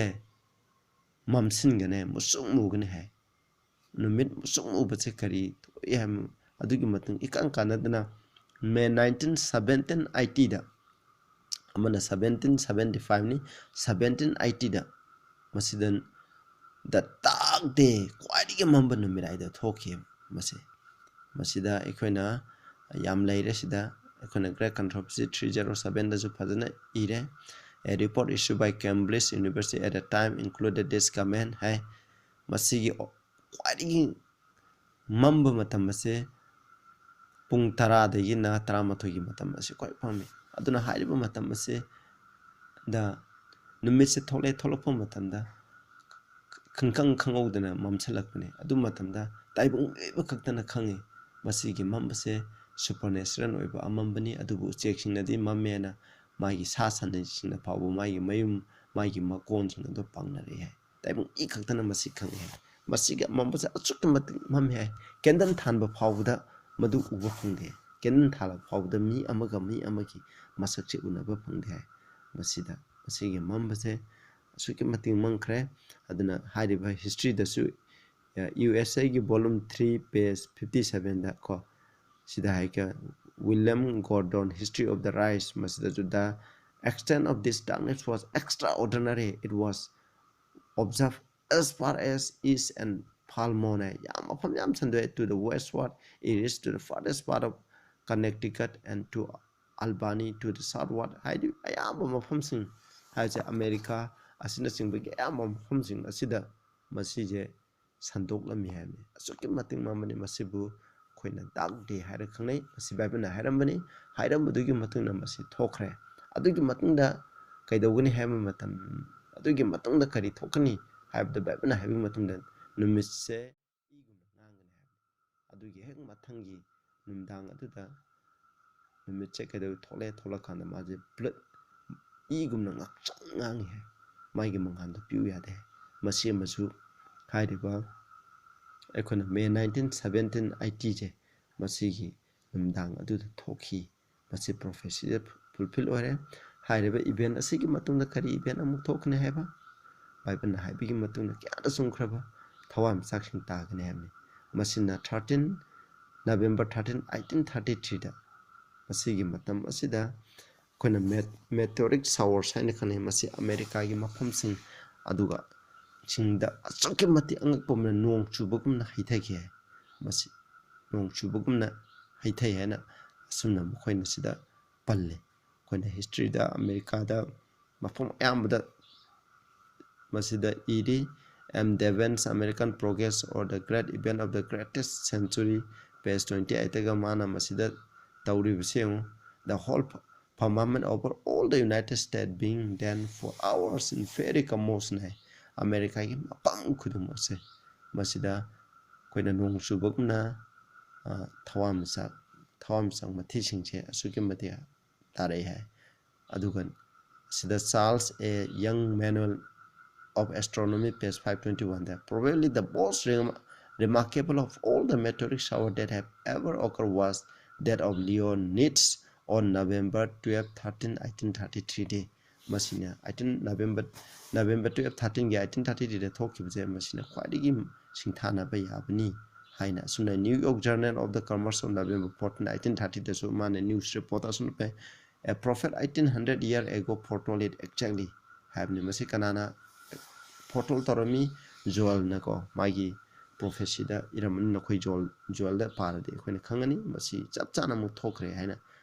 ꯃꯝꯁꯤꯟꯒꯅꯤ, ꯃꯨꯁꯨꯛ ꯃꯨꯒꯅꯤ ꯍꯥꯏ꯫ ꯅꯨꯃꯤꯠ ꯃꯨꯁꯨꯛ ꯃꯨꯕꯁꯦ ꯀꯔꯤ ꯊꯣꯛꯏ ꯍꯥꯏꯕ? ꯑꯗꯨꯒꯤ ꯃꯇꯨꯡ ꯏꯀꯪ ꯀꯥꯟꯅꯗꯅ ꯃꯦ ꯅꯥꯏꯟꯇꯤꯟ ꯁꯕꯦꯟꯇꯤꯟ ꯑꯩꯠꯇꯤꯗ, ꯑꯃꯅ ꯁꯕꯦꯟꯇꯤꯟ ꯁꯕꯦꯟꯇꯤ ꯐꯥꯏꯚꯅꯤ, ꯁꯕꯦꯟꯇꯤꯟ ꯑꯩꯠꯇꯤꯗ ꯃꯁꯤꯗ "The dark day", ꯈ꯭ꯋꯥꯏꯗꯒꯤ ꯃꯝꯕ ꯅꯨꯃꯤꯠ ꯍꯥꯏꯗꯣ ꯊꯣꯛꯈꯤ꯫ ꯃꯁꯤ, ꯃꯁꯤꯗ ꯑꯩꯈꯣꯏꯅ ꯌꯥꯝ ꯂꯩꯔꯦ꯫ ꯁꯤꯗ ꯑꯩꯈꯣꯏꯅ Great Controversy three zero sevenꯗꯁꯨ ꯐꯖꯅ ꯏꯔꯦ꯫ "A report issued by Cambridge University at the time included this comment" ꯍꯥꯏ꯫ ꯃꯁꯤꯒꯤ ꯈ꯭ꯋꯥꯏꯗꯒꯤ ꯃꯝꯕ ꯃꯇꯝ ꯑꯁꯦ ꯄꯨꯡ ꯇꯔꯥꯗꯒꯤꯅ ꯇꯔꯥꯃꯥꯊꯣꯏꯒꯤ ꯃꯇꯝ ꯑꯁꯤ ꯈ꯭ꯋꯥꯏ ꯃꯝꯃꯤ꯫ ꯑꯗꯨꯅ ꯍꯥꯏꯔꯤꯕ ꯃꯇꯝ ꯑꯁꯤꯗ ꯅꯨꯃꯤꯠꯁꯦ ꯊꯣꯛꯂꯛꯑꯦ, ꯊꯣꯛꯂꯛꯄ ꯃꯇꯝꯗ ꯈꯪꯈꯪ ꯈꯪꯍꯧꯗꯅ ꯃꯝꯁꯤꯜꯂꯛꯄꯅꯤ꯫ ꯑꯗꯨ ꯃꯇꯝꯗ ꯇꯥꯏꯕꯪ ꯃꯤꯑꯣꯏꯕ ꯈꯛꯇꯅ ꯈꯪꯉꯤ꯫ ꯃꯁꯤꯒꯤ ꯃꯝꯕꯁꯦ supernatural ꯑꯣꯏꯕ ꯑꯃꯝꯕꯅꯤ, ꯑꯗꯨꯕꯨ ꯎꯆꯦꯛꯁꯤꯡꯅꯗꯤ ꯃꯝꯃꯦꯅ ꯃꯥꯒꯤ ꯁꯥ ꯁꯟꯁꯤꯡꯅ ꯐꯥꯎꯕ ꯃꯥꯒꯤ ꯃꯌꯨꯝ, ꯃꯥꯒꯤ ꯃꯀꯣꯟꯁꯤꯡ ꯑꯗꯨ ꯄꯥꯡꯅꯔꯛꯏ ꯍꯥꯏ꯫ ꯇꯥꯏꯕꯪ ꯃꯤ ꯈꯛꯇꯅ ꯃꯁꯤ ꯈꯪꯉꯤ ꯍꯥꯏ꯫ ꯃꯁꯤꯒꯤ ꯑꯃꯝꯕꯁꯦ ꯑꯁꯨꯛꯀꯤ ꯃꯇꯤꯛ ꯃꯝꯃꯤ ꯍꯥꯏ, ꯀꯦꯟꯗꯜ ꯊꯥꯟꯕ ꯐꯥꯎꯕꯗ ꯃꯗꯨ ꯎꯕ ꯐꯪꯗꯦ꯫ ꯀꯦꯟꯗꯜ ꯊꯥꯜꯂꯕ ꯐꯥꯎꯕꯗ ꯃꯤ ꯑꯃꯒ ꯃꯤ ꯑꯃꯒꯤ ꯃꯁꯛꯁꯦ ꯎꯅꯕ ꯐꯪꯗꯦ ꯍꯥꯏ꯫ ꯃꯁꯤꯗ, ꯃꯁꯤꯒꯤ ꯃꯝꯕꯁꯦ ꯑꯁꯨꯛꯀꯤ ꯃꯇꯤꯛ ꯃꯝꯈ꯭ꯔꯦ꯫ ꯑꯗꯨꯅ ꯍꯥꯏꯔꯤꯕ historyꯗꯁꯨ, ꯑ, USAꯒꯤ volume three page fifty sevenꯗ ꯀꯣ, ꯁꯤꯗ ꯍꯥꯏꯒ, "William Gordon, History of the Rise", ꯃꯁꯤꯗꯁꯨ, "The extent of this darkness was extraordinary. It was observed as far as East and Falmouth" ꯍꯥꯏ, ꯌꯥꯝ ꯃꯐꯝ ꯌꯥꯝ ꯁꯟꯗꯣꯛꯑꯦ꯫ "To the westward, it reached to the farthest part of Connecticut and to Albany to the southward", ꯍꯥꯏꯗꯤ ꯑꯌꯥꯝꯕ ꯃꯐꯝꯁꯤꯡ ꯍꯥꯏꯁꯦ America, ꯑꯁꯤꯅꯆꯤꯡꯕꯒꯤ ꯑꯌꯥꯝꯕ ꯃꯐꯝꯁꯤꯡ ꯑꯁꯤꯗ ꯃꯁꯤꯁꯦ ꯁꯟꯗꯣꯛꯂꯝꯃꯤ ꯍꯥꯏꯕꯅꯤ꯫ ꯑꯁꯨꯛꯀꯤ ꯃꯇꯤꯛ ꯃꯥꯡꯕꯅꯤ꯫ ꯃꯁꯤꯕꯨ ꯑꯩꯈꯣꯏꯅ ꯗꯥꯔꯛ ꯗꯦ ꯍꯥꯏꯔ ꯈꯪꯅꯩ꯫ ꯃꯁꯤ ꯕꯥꯏꯕꯜꯅ ꯍꯥꯏꯔꯝꯕꯅꯤ꯫ ꯍꯥꯏꯔꯝꯕꯗꯨꯒꯤ ꯃꯇꯨꯡꯗ ꯃꯁꯤ ꯊꯣꯛꯈ꯭ꯔꯦ꯫ ꯑꯗꯨꯒꯤ ꯃꯇꯨꯡꯗ ꯀꯩꯗꯧꯒꯅꯤ ꯍꯥꯏꯕ ꯃꯇꯝ, ꯑꯗꯨꯒꯤ ꯃꯇꯨꯡꯗ ꯀꯔꯤ ꯊꯣꯛꯀꯅꯤ ꯍꯥꯏꯕꯗ ꯕꯥꯏꯕꯜꯅ ꯍꯥꯏꯕꯒꯤ ꯃꯇꯨꯡꯗ ꯅꯨꯃꯤꯠꯁꯦ ꯏꯒꯨꯝꯅ ꯉꯥꯡꯒꯅꯤ ꯍꯥꯏꯕꯅꯤ꯫ ꯑꯗꯨꯒꯤ ꯍꯦꯛ ꯃꯊꯪꯒꯤ ꯅꯨꯃꯤꯗꯥꯡ ꯑꯗꯨꯗ ꯅꯨꯃꯤꯠꯁꯦ ꯀꯩꯗꯧ ꯊꯣꯛꯂꯛꯑꯦ, ꯊꯣꯛꯂꯛꯀꯥꯟꯗ ꯃꯥꯁꯦ ꯕ꯭ꯂꯠ, ꯏꯒꯨꯝꯅ ꯉꯥꯡꯁꯪ ꯉꯥꯡꯉꯤ ꯍꯥꯏ꯫ ꯃꯥꯒꯤ ꯃꯉꯥꯜꯗꯣ ꯄꯤꯌꯨ ꯌꯥꯗꯦ꯫ ꯃꯁꯤ ꯑꯃꯁꯨ ꯍꯥꯏꯔꯤꯕ ꯑꯩꯈꯣꯏꯅ ꯃꯦ ꯅꯥꯏꯟꯇꯤꯟ ꯁꯕꯦꯟꯇꯤꯟ ꯑꯩꯠꯇꯤꯁꯦ ꯃꯁꯤꯒꯤ ꯅꯨꯃꯤꯗꯥꯡ ꯑꯗꯨꯗ ꯊꯣꯛꯈꯤ꯫ ꯃꯁꯤ ꯄ꯭ꯔꯣꯐꯦꯁꯤꯗ ꯐꯨꯜꯐꯤꯜ ꯑꯣꯏꯔꯦ꯫ ꯍꯥꯏꯔꯤꯕ ꯏꯚꯦꯟ ꯑꯁꯤꯒꯤ ꯃꯇꯨꯡꯗ ꯀꯔꯤ ꯏꯚꯦꯟ ꯑꯃꯨꯛ ꯊꯣꯛꯀꯅꯤ ꯍꯥꯏꯕ? ꯕꯥꯏꯕꯜꯅ ꯍꯥꯏꯕꯒꯤ ꯃꯇꯨꯡꯗ ꯀꯌꯥꯗ ꯆꯨꯝꯈ꯭ꯔꯕ ꯊꯋꯥꯟꯃꯤꯆꯥꯛꯁꯤꯡ ꯇꯥꯒꯅꯤ ꯍꯥꯏꯕꯅꯤ꯫ ꯃꯁꯤꯅ thirteen, November thirteen, eighteen thirty ꯊ꯭ꯔꯤꯗ, ꯃꯁꯤꯒꯤ ꯃꯇꯝ ꯑꯁꯤꯗ ꯑꯩꯈꯣꯏꯅ ꯃꯦꯠ-, meteoric showers ꯍꯥꯏꯅ ꯈꯪꯅꯩ꯫ ꯃꯁꯤ ꯑꯃꯦꯔꯤꯀꯥꯒꯤ ꯃꯐꯝꯁꯤꯡ ꯑꯗꯨꯒ ꯁꯤꯡꯗ ꯑꯁꯨꯛꯀꯤ ꯃꯇꯤꯛ ꯑꯉꯛꯄ ꯑꯃꯅ ꯅꯣꯡ ꯆꯨꯕꯒꯨꯝꯅ ꯍꯩꯊꯈꯤ ꯍꯥꯏ꯫ ꯃꯁꯤ ꯅꯣꯡ ꯆꯨꯕꯒꯨꯝꯅ ꯍꯩꯊꯩ ꯍꯥꯏꯅ ꯑꯁꯨꯝꯅ ꯃꯈꯣꯏꯅ ꯁꯤꯗ ꯄꯜꯂꯤ꯫ ꯑꯩꯈꯣꯏꯅ ꯍꯤꯁꯇ꯭ꯔꯤꯗ ꯑꯃꯦꯔꯤꯀꯥꯗ ꯃꯐꯝ ꯑꯌꯥꯝꯕꯗ ꯃꯁꯤꯗ ꯏꯔꯤ, "M. Devan's American Progress or the Great Event of the Greatest Century", page twenty ꯑꯩꯠꯇꯒ ꯃꯥꯅ ꯃꯁꯤꯗ ꯇꯧꯔꯤꯕꯁꯤ ꯌꯦꯡꯉꯨ꯫ "The whole firmament over all the United States being then for hours in very commotion" ꯍꯥꯏ꯫ ꯑꯃꯦꯔꯤꯀꯥꯒꯤ ꯃꯐꯝ ꯈꯨꯗꯤꯡꯃꯛꯁꯦ ꯃꯁꯤꯗ ꯑꯩꯈꯣꯏꯅ ꯅꯣꯡ ꯆꯨꯕꯒꯨꯝꯅ, ꯑ, ꯊꯋꯥꯟꯃꯤꯆꯥꯛ, ꯊꯋꯥꯟꯃꯤꯆꯥꯛ ꯃꯊꯤꯁꯤꯡꯁꯦ ꯑꯁꯨꯛꯀꯤ ꯃꯇꯤꯛ ꯇꯥꯔꯛꯏ ꯍꯥꯏ꯫ ꯑꯗꯨꯒ ꯁꯤꯗ Charles A. Young Manual of Astronomy, page five twenty-one the, "Probably the most rem-, remarkable of all the meteoric shower that have ever occurred was that of Leonids on November twelve, thirteen, eighteen thirty-three day." ꯃꯁꯤꯅ eighteen November, November twelve, ꯊꯥꯔꯇꯤꯟꯒꯤ eighteen thirty ꯊ꯭ꯔꯤꯗ ꯊꯣꯛꯈꯤꯕꯁꯦ ꯃꯁꯤꯅ ꯈ꯭ꯋꯥꯏꯗꯒꯤ ꯁꯤꯡꯊꯥꯅꯕ ꯌꯥꯕꯅꯤ ꯍꯥꯏꯅ ꯑꯁꯨꯝꯅ New York Journal of the Commerce of November fourteen, eighteen thirty ꯗꯁꯨ ꯃꯥꯅ ꯅ꯭ꯌꯨꯁ ꯔꯤꯄꯣꯔꯠ ꯑꯁꯨꯝꯅ ꯄꯤ꯫ "A prophet eighteen hundred year ago foretold it exactly" ꯍꯥꯏꯕꯅꯤ꯫ ꯃꯁꯤ ꯀꯅꯥꯅ ꯐꯣꯔꯇꯣꯜ ꯇꯧꯔꯝꯃꯤ? ꯖꯣꯑꯦꯜꯅꯀꯣ, ꯃꯥꯒꯤ ꯄ꯭ꯔꯣꯐꯦꯁꯤꯗ ꯏꯔꯝꯕꯅꯤ꯫ ꯅꯈꯣꯏ ꯖꯣꯑꯦꯜ, ꯖꯣꯑꯦꯜꯗ ꯄꯥꯔꯗꯤ ꯑꯩꯈꯣꯏꯅ ꯈꯪꯒꯅꯤ ꯃꯁꯤ ꯆꯞ ꯆꯥꯅ ꯑꯃꯨꯛ ꯊꯣꯛꯈ꯭ꯔꯦ ꯍꯥꯏꯅ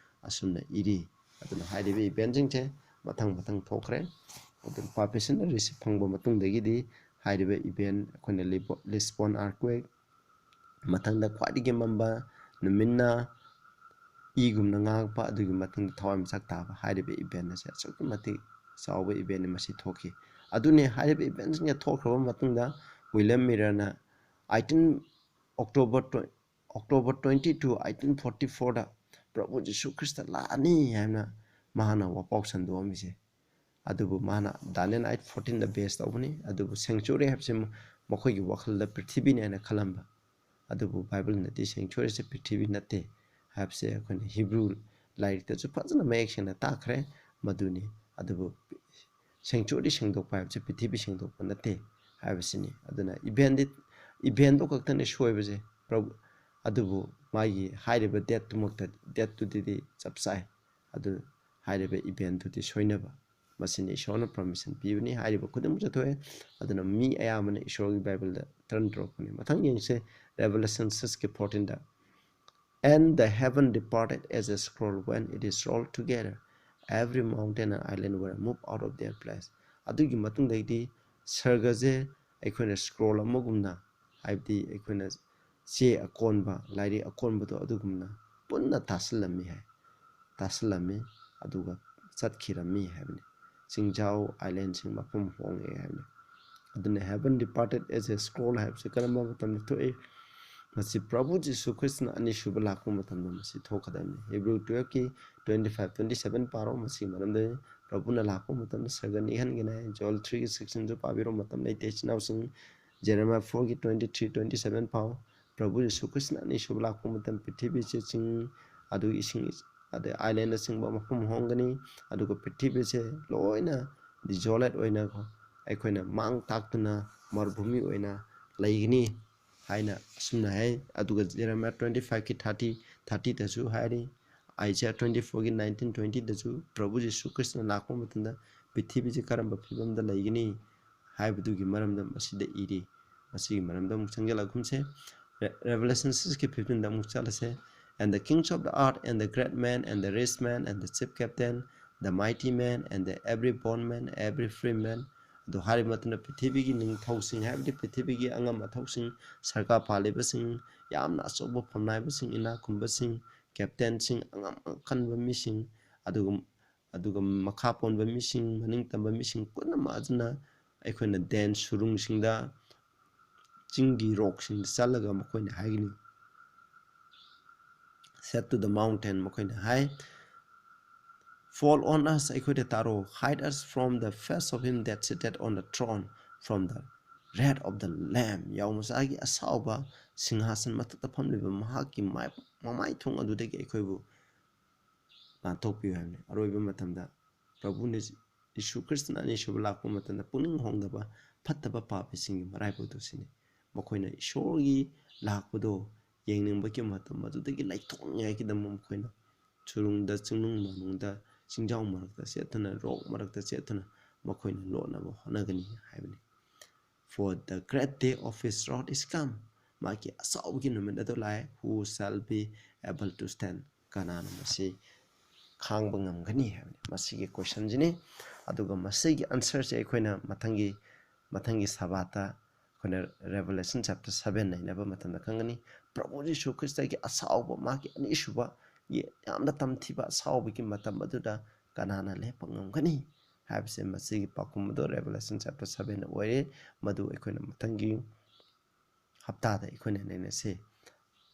ꯑꯁꯨꯝꯅ ꯏꯔꯤ꯫ ꯑꯗꯨꯅ ꯍꯥꯏꯔꯤꯕ ꯏꯚꯦꯟꯁꯤꯡꯁꯦ ꯃꯊꯪ ꯃꯊꯪ ꯊꯣꯛꯈ꯭ꯔꯦ꯫ ꯑꯗꯨ ꯄꯥꯄꯦꯁꯟꯅ ꯔꯤꯁꯤꯞ ꯐꯪꯕ ꯃꯇꯨꯡꯗꯒꯤꯗꯤ ꯍꯥꯏꯔꯤꯕ ꯏꯚꯦꯟ ꯑꯩꯈꯣꯏꯅ ꯂꯤꯕꯣ-, ꯂꯤꯁꯕꯣꯟ ꯑꯥꯔꯀ꯭ꯋꯦꯛ, ꯃꯊꯪꯗ ꯈ꯭ꯋꯥꯏꯗꯒꯤ ꯃꯝꯕ ꯅꯨꯃꯤꯠꯅ ꯏꯒꯨꯝꯅ ꯉꯥꯡꯉꯛꯄ, ꯑꯗꯨꯒꯤ ꯃꯇꯨꯡꯗ ꯊꯋꯥꯟꯃꯤꯆꯥꯛ ꯇꯥꯕ ꯍꯥꯏꯔꯤꯕ ꯏꯚꯦꯟ ꯑꯁꯦ ꯑꯁꯨꯛꯀꯤ ꯃꯇꯤꯛ ꯆꯥꯎꯕ ꯏꯚꯦꯟꯅꯤ꯫ ꯃꯁꯤ ꯊꯣꯛꯈꯤ꯫ ꯑꯗꯨꯅꯤ ꯍꯥꯏꯔꯤꯕ ꯏꯚꯦꯟꯁꯤꯡꯁꯦ ꯊꯣꯛꯈ꯭ꯔꯕ ꯃꯇꯨꯡꯗ ꯋꯤꯂꯤꯌꯝ ꯃꯤꯔꯔꯅ ꯑꯩꯠꯇꯤꯟ ꯑꯣꯛꯇꯣꯕꯔ ꯇ꯭ꯋꯦ-, October twenty two, eighteen forty ꯐꯣꯔꯗ ꯄ꯭ꯔꯚꯨ ꯖꯤꯁꯨ ꯈ꯭ꯔꯤꯁꯇ ꯂꯥꯛꯑꯅꯤ ꯍꯥꯏꯅ ꯃꯍꯥꯛꯅ ꯋꯥꯄꯥꯎ ꯁꯟꯗꯣꯛꯑꯝꯃꯤꯁꯦ꯫ ꯑꯗꯨꯕꯨ ꯃꯥꯅ ꯗꯥꯅꯤꯌꯦꯜ ꯑꯩꯠ ꯐꯣꯔꯇꯤꯟꯗ ꯕꯦꯁ ꯇꯧꯕꯅꯤ꯫ ꯑꯗꯨꯕꯨ ꯁꯦꯡꯆꯨꯔꯤ ꯍꯥꯏꯕꯁꯤ ꯃꯈꯣꯏꯒꯤ ꯋꯥꯈꯜꯗ ꯄ꯭ꯔꯤꯊꯤꯕꯤꯅꯤ ꯍꯥꯏꯅ ꯈꯜꯂꯝꯕ꯫ ꯑꯗꯨꯕꯨ ꯕꯥꯏꯕꯜꯅꯗꯤ ꯁꯦꯡꯆꯨꯔꯤꯁꯦ ꯄ꯭ꯔꯤꯊꯤꯕꯤ ꯅꯠꯇꯦ ꯍꯥꯏꯕꯁꯦ ꯑꯩꯈꯣꯏꯅ ꯍꯤꯕ꯭ꯔꯨ ꯂꯥꯏꯔꯤꯛꯇꯁꯨ ꯐꯖꯅ ꯃꯌꯦꯛ ꯁꯦꯡꯅ ꯇꯥꯛꯈ꯭ꯔꯦ꯫ ꯃꯗꯨꯅꯤ꯫ ꯑꯗꯨꯕꯨ ꯁꯦꯡꯆꯨꯔꯤ ꯁꯦꯡꯗꯣꯛꯄ ꯍꯥꯏꯕꯁꯦ ꯄ꯭ꯔꯤꯊꯤꯕꯤ ꯁꯦꯡꯗꯣꯛꯄ ꯅꯠꯇꯦ ꯍꯥꯏꯕꯁꯤꯅꯤ꯫ ꯑꯗꯨꯅ ꯏꯚꯦꯟꯗꯤ, ꯏꯚꯦꯟꯗꯣ ꯈꯛꯇꯅꯤ ꯁꯣꯏꯕꯁꯦ, ꯄ꯭ꯔꯚꯨ, ꯑꯗꯨꯕꯨ ꯃꯥꯒꯤ ꯍꯥꯏꯔꯤꯕ ꯗꯦꯠꯇꯨꯃꯛꯇ, ꯗꯦꯠꯇꯨꯗꯤ ꯆꯞ ꯆꯥꯏ꯫ ꯑꯗꯨ ꯍꯥꯏꯔꯤꯕ ꯏꯚꯦꯟꯗꯨꯗꯤ ꯁꯣꯏꯅꯕ꯫ ꯃꯁꯤꯅꯤ ꯏꯁꯣꯔꯅ ꯄꯔꯃꯤꯁꯟ ꯄꯤꯕꯅꯤ꯫ ꯍꯥꯏꯔꯤꯕ ꯈꯨꯗꯤꯡꯃꯛ ꯆꯠꯊꯣꯛꯑꯦ꯫ ꯑꯗꯨꯅ ꯃꯤ ꯑꯌꯥꯝꯕꯅ ꯏꯁꯣꯔꯒꯤ ꯕꯥꯏꯕꯜꯗ ꯇꯔꯟ ꯇꯧꯔꯛꯄꯅꯤ꯫ ꯃꯊꯪ ꯌꯦꯡꯁꯦ, ꯔꯦꯚꯦꯂꯦꯁꯟ ꯁꯤꯛꯁꯀꯤ ꯐꯣꯔꯇꯤꯟꯗ꯫ "And the heaven departed as a scroll when it is rolled together. Every mountain and island were moved out of their place." ꯑꯗꯨꯒꯤ ꯃꯇꯨꯡꯗꯒꯤꯗꯤ ꯁꯔꯒꯁꯦ ꯑꯩꯈꯣꯏꯅ ꯁ꯭ꯀ꯭ꯔꯣꯜ ꯑꯃꯒꯨꯝꯅ, ꯍꯥꯏꯕꯗꯤ ꯑꯩꯈꯣꯏꯅ ꯆꯦ ꯑꯀꯣꯟꯕ, ꯂꯥꯏꯔꯤꯛ ꯑꯀꯣꯟꯕꯗꯣ ꯑꯗꯨꯒꯨꯝꯅ ꯄꯨꯟꯅ ꯇꯥꯁꯤꯜꯂꯝꯃꯤ ꯍꯥꯏ, ꯇꯥꯁꯤꯜꯂꯝꯃꯤ, ꯑꯗꯨꯒ ꯆꯠꯈꯤꯔꯝꯃꯤ ꯍꯥꯏꯕꯅꯤ꯫ ꯆꯤꯡꯖꯥꯎ, ꯑꯥꯏꯂꯦꯟꯁꯤꯡ ꯃꯐꯝ ꯍꯣꯡꯉꯦ ꯍꯥꯏꯕꯅꯤ꯫ ꯑꯗꯨꯅ heaven departed as a scroll ꯍꯥꯏꯕꯁꯤ ꯀꯔꯝꯕ ꯃꯇꯝꯗ ꯊꯣꯛꯏ? ꯃꯁꯤ ꯄ꯭ꯔꯚꯨ ꯖꯤꯁꯨ ꯈ꯭ꯔꯤꯁꯇꯅ ꯑꯅꯤꯁꯨꯕ ꯂꯥꯛꯄ ꯃꯇꯝꯗ ꯃꯁꯤ ꯊꯣꯛꯀꯗꯕꯅꯤ꯫ ꯍꯤꯕ꯭ꯔꯨ ꯇꯨꯌꯦꯜꯐꯀꯤ ꯇ꯭ꯋꯦꯟꯇꯤ ꯐꯥꯏꯚ, ꯇ꯭ꯋꯦꯟꯇꯤ ꯁꯚꯦꯟ ꯄꯥꯔꯣ, ꯃꯁꯤꯒꯤ ꯃꯔꯝꯗ ꯄ꯭ꯔꯚꯨꯅ ꯂꯥꯛꯄ ꯃꯇꯝꯗ ꯁꯔꯒ ꯅꯤꯛꯍꯟꯒꯅꯤ ꯍꯥꯏ꯫ ꯖꯣꯑꯦꯜ ꯊ꯭ꯔꯤꯒꯤ ꯁꯤꯛꯁꯇꯤꯟꯁꯨ ꯄꯥꯕꯤꯔꯣ, ꯃꯇꯝ ꯂꯩꯇꯦ ꯏꯆꯤꯟ ꯏꯅꯥꯎꯁꯤꯡ꯫ ꯖꯦꯔꯦꯃꯥꯌꯥ ꯐꯣꯔꯒꯤ ꯇ꯭ꯋꯦꯟꯇꯤ ꯊ꯭ꯔꯤ, ꯇ꯭ꯋꯦꯟꯇꯤ ꯁꯚꯦꯟ ꯄꯥꯎ꯫ ꯄ꯭ꯔꯚꯨ ꯌꯤꯁꯨ ꯈ꯭ꯔꯤꯁꯇꯅ ꯑꯅꯤꯁꯨꯕ ꯂꯥꯛꯄ ꯃꯇꯝ ꯄ꯭ꯔꯤꯊꯤꯕꯤꯁꯦ ꯆꯤꯡ, ꯑꯗꯨꯒ ꯏꯁꯤꯡ, ꯑꯗꯩ ꯑꯥꯏꯂꯦꯟꯅꯆꯤꯡꯕ ꯃꯐꯝ ꯍꯣꯡꯒꯅꯤ, ꯑꯗꯨꯒ ꯄ꯭ꯔꯤꯊꯤꯕꯤꯁꯦ ꯂꯣꯏꯅ ꯗꯤꯖꯣꯂꯦꯠ ꯑꯣꯏꯅ ꯑꯩꯈꯣꯏꯅ ꯃꯥꯡ ꯇꯥꯛꯇꯨꯅ ꯃꯔꯨꯚꯨꯃꯤ ꯑꯣꯏꯅ ꯂꯩꯒꯅꯤ ꯍꯥꯏꯅ ꯑꯁꯨꯝꯅ ꯍꯥꯏ꯫ ꯑꯗꯨꯒ ꯖꯦꯔꯦꯃꯤꯌꯥ ꯇ꯭ꯋꯦꯟꯇꯤ ꯐꯥꯏꯚꯀꯤ ꯊꯥꯔꯇꯤ, ꯊꯥꯔꯇꯤꯗꯁꯨ ꯍꯥꯏꯔꯤ, ꯑꯥꯏꯖꯤꯌꯥ ꯇ꯭ꯋꯦꯟꯇꯤ ꯐꯣꯔꯒꯤ ꯅꯥꯏꯟꯇꯤꯟ ꯇ꯭ꯋꯦꯟꯇꯤꯗꯁꯨ ꯄ꯭ꯔꯚꯨ ꯖꯤꯁꯨ ꯈ꯭ꯔꯤꯁꯇꯅ ꯂꯥꯛꯄ ꯃꯇꯝꯗ ꯄ꯭ꯔꯤꯊꯤꯕꯤꯁꯦ ꯀꯔꯝꯕ ꯐꯤꯕꯝꯗ ꯂꯩꯒꯅꯤ ꯍꯥꯏꯕꯗꯨꯒꯤ ꯃꯔꯝꯗ ꯃꯁꯤꯗ ꯏꯔꯤ꯫ ꯃꯁꯤꯒꯤ ꯃꯔꯝꯗ ꯑꯃꯨꯛ ꯆꯪꯁꯤꯜꯂꯛꯀꯨꯝꯁꯦ꯫ ꯔꯦ-, ꯔꯦꯚꯦꯂꯦꯁꯟ ꯁꯤꯛꯁꯀꯤ ꯐꯤꯐꯇꯤꯟꯗ ꯑꯃꯨꯛ ꯆꯠꯂꯁꯦ꯫ "And the kings of the earth, and the great men, and the rich men, and the chief captain, the mighty man and the every bondman, every free man. ꯑꯗꯨ ꯍꯥꯏꯔꯤꯕ ꯃꯇꯝꯗ ꯄ꯭ꯔꯤꯊꯤꯕꯤꯒꯤ ꯅꯤꯡꯊꯧꯁꯤꯡ, ꯍꯥꯏꯕꯗꯤ ꯄ꯭ꯔꯤꯊꯤꯕꯤꯒꯤ ꯑꯉꯝ ꯑꯊꯧꯁꯤꯡ, ꯁꯔꯀꯥꯔ ꯄꯥꯜꯂꯤꯕꯁꯤꯡ, ꯌꯥꯝꯅ ꯑꯆꯧꯕ ꯐꯝꯅꯥꯏꯕꯁꯤꯡ, ꯏꯅꯥꯛ ꯈꯨꯟꯕꯁꯤꯡ, ꯀꯦꯞꯇꯦꯟꯁꯤꯡ, ꯑꯉꯝ ꯑꯀꯟꯕ ꯃꯤꯁꯤꯡ, ꯑꯗꯨꯒ, ꯑꯗꯨꯒ ꯃꯈꯥ ꯄꯣꯟꯕ ꯃꯤꯁꯤꯡ, ꯃꯅꯤꯡ ꯇꯝꯕ ꯃꯤꯁꯤꯡ ꯄꯨꯝꯅꯃꯛ ꯑꯗꯨꯅ ꯑꯩꯈꯣꯏꯅ ꯗꯦꯟ ꯁꯨꯔꯨꯡꯁꯤꯡꯗ, ꯆꯤꯡꯒꯤ ꯔꯣꯛꯁꯤꯡꯗ ꯆꯠꯂꯒ ꯃꯈꯣꯏꯅ ꯍꯥꯏꯒꯅꯤ, said to the mountain, ꯃꯈꯣꯏꯅ ꯍꯥꯏ, "Fall on us, ꯑꯩꯈꯣꯏꯗ ꯇꯥꯔꯣ, hide us from the face of him that sitteth on the throne, from the wrath of the Lamb." ꯌꯥꯎ ꯃꯆꯥꯒꯤ ꯑꯁꯥꯎꯕ ꯁꯤꯡꯍꯥꯁꯟ ꯃꯊꯛꯇ ꯐꯝꯂꯤꯕ ꯃꯍꯥꯛꯀꯤ ꯃꯥꯏ-, ꯃꯃꯥꯏ ꯊꯣꯡ ꯑꯗꯨꯗꯒꯤ ꯑꯩꯈꯣꯏꯕꯨ ꯅꯥꯟꯊꯣꯛꯄꯤꯌꯨ ꯍꯥꯏꯕꯅꯤ꯫ ꯑꯔꯣꯏꯕ ꯃꯇꯝꯗ ꯄ꯭ꯔꯚꯨꯅ ꯌꯤꯁꯨ ꯈ꯭ꯔꯤꯁꯇꯅ ꯑꯅꯤꯁꯨꯕ ꯂꯥꯛꯄ ꯃꯇꯝꯗ ꯄꯨꯛꯅꯤꯡ ꯍꯣꯡꯗꯕ ꯐꯠꯇꯕ ꯄꯥꯄꯤꯁꯤꯡꯒꯤ ꯃꯔꯥꯏꯕꯛꯇꯨ ꯁꯤꯅꯤ꯫ ꯃꯈꯣꯏꯅ ꯏꯁꯣꯔꯒꯤ ꯂꯥꯛꯄꯗꯣ ꯌꯦꯡꯅꯤꯡꯕꯒꯤ ꯃꯇꯝ ꯑꯗꯨꯗꯒꯤ ꯂꯩꯊꯣꯛꯅꯤꯡꯉꯥꯏꯒꯤꯗꯃꯛ ꯃꯈꯣꯏꯅ ꯆꯨꯔꯨꯡꯗ, ꯆꯤꯡꯅꯨꯡ ꯃꯥꯅꯨꯡꯗ, ꯆꯤꯡꯖꯥꯎ ꯃꯔꯛꯇ ꯆꯦꯠꯇꯨꯅ, ꯔꯣꯛ ꯃꯔꯛꯇ ꯆꯦꯠꯇꯨꯅ ꯃꯈꯣꯏꯅ ꯂꯣꯠꯅꯕ ꯍꯣꯠꯅꯒꯅꯤ ꯍꯥꯏꯕꯅꯤ꯫ "For the great day of his wrath is come." ꯃꯥꯒꯤ ꯑꯆꯥꯎꯕꯒꯤ ꯅꯨꯃꯤꯠ ꯑꯗꯨ ꯂꯥꯛꯑꯦ꯫ "Who shall be able to stand?" ꯀꯅꯥꯅ ꯃꯁꯤ ꯈꯥꯡꯕ ꯉꯝꯒꯅꯤ ꯍꯥꯏꯕꯅꯤ꯫ ꯃꯁꯤꯒꯤ ꯀꯣꯏꯁꯟꯁꯤꯅꯤ꯫ ꯑꯗꯨꯒ ꯃꯁꯤꯒꯤ ꯑꯟꯁꯔꯁꯦ ꯑꯩꯈꯣꯏꯅ ꯃꯊꯪꯒꯤ, ꯃꯊꯪꯒꯤ ꯁꯕꯥꯠꯇ ꯑꯩꯈꯣꯏꯅ Revelation chapter seven ꯅꯩꯅꯕ ꯃꯇꯝꯗ ꯈꯪꯒꯅꯤ꯫ ꯄ꯭ꯔꯚꯨ ꯖꯤꯁꯨ ꯈ꯭ꯔꯤꯁꯇꯒꯤ ꯑꯁꯥꯎꯕ, ꯃꯥꯒꯤ ꯑꯅꯤꯁꯨꯕꯒꯤ ꯌꯥꯝꯅ ꯇꯝꯊꯤꯕ ꯑꯁꯥꯎꯕꯒꯤ ꯃꯇꯝ ꯑꯗꯨꯗ ꯀꯅꯥꯅ ꯂꯦꯞꯄ ꯉꯝꯒꯅꯤ ꯍꯥꯏꯕꯁꯦ ꯃꯁꯤꯒꯤ ꯄꯥꯎꯈꯨꯝ ꯑꯗꯨ Revelation chapter seven ꯑꯣꯏꯔꯦ꯫ ꯃꯗꯨ ꯑꯩꯈꯣꯏꯅ ꯃꯊꯪꯒꯤ ꯍꯞꯇꯥꯗ ꯑꯩꯈꯣꯏꯅ ꯅꯩꯅꯁꯤ꯫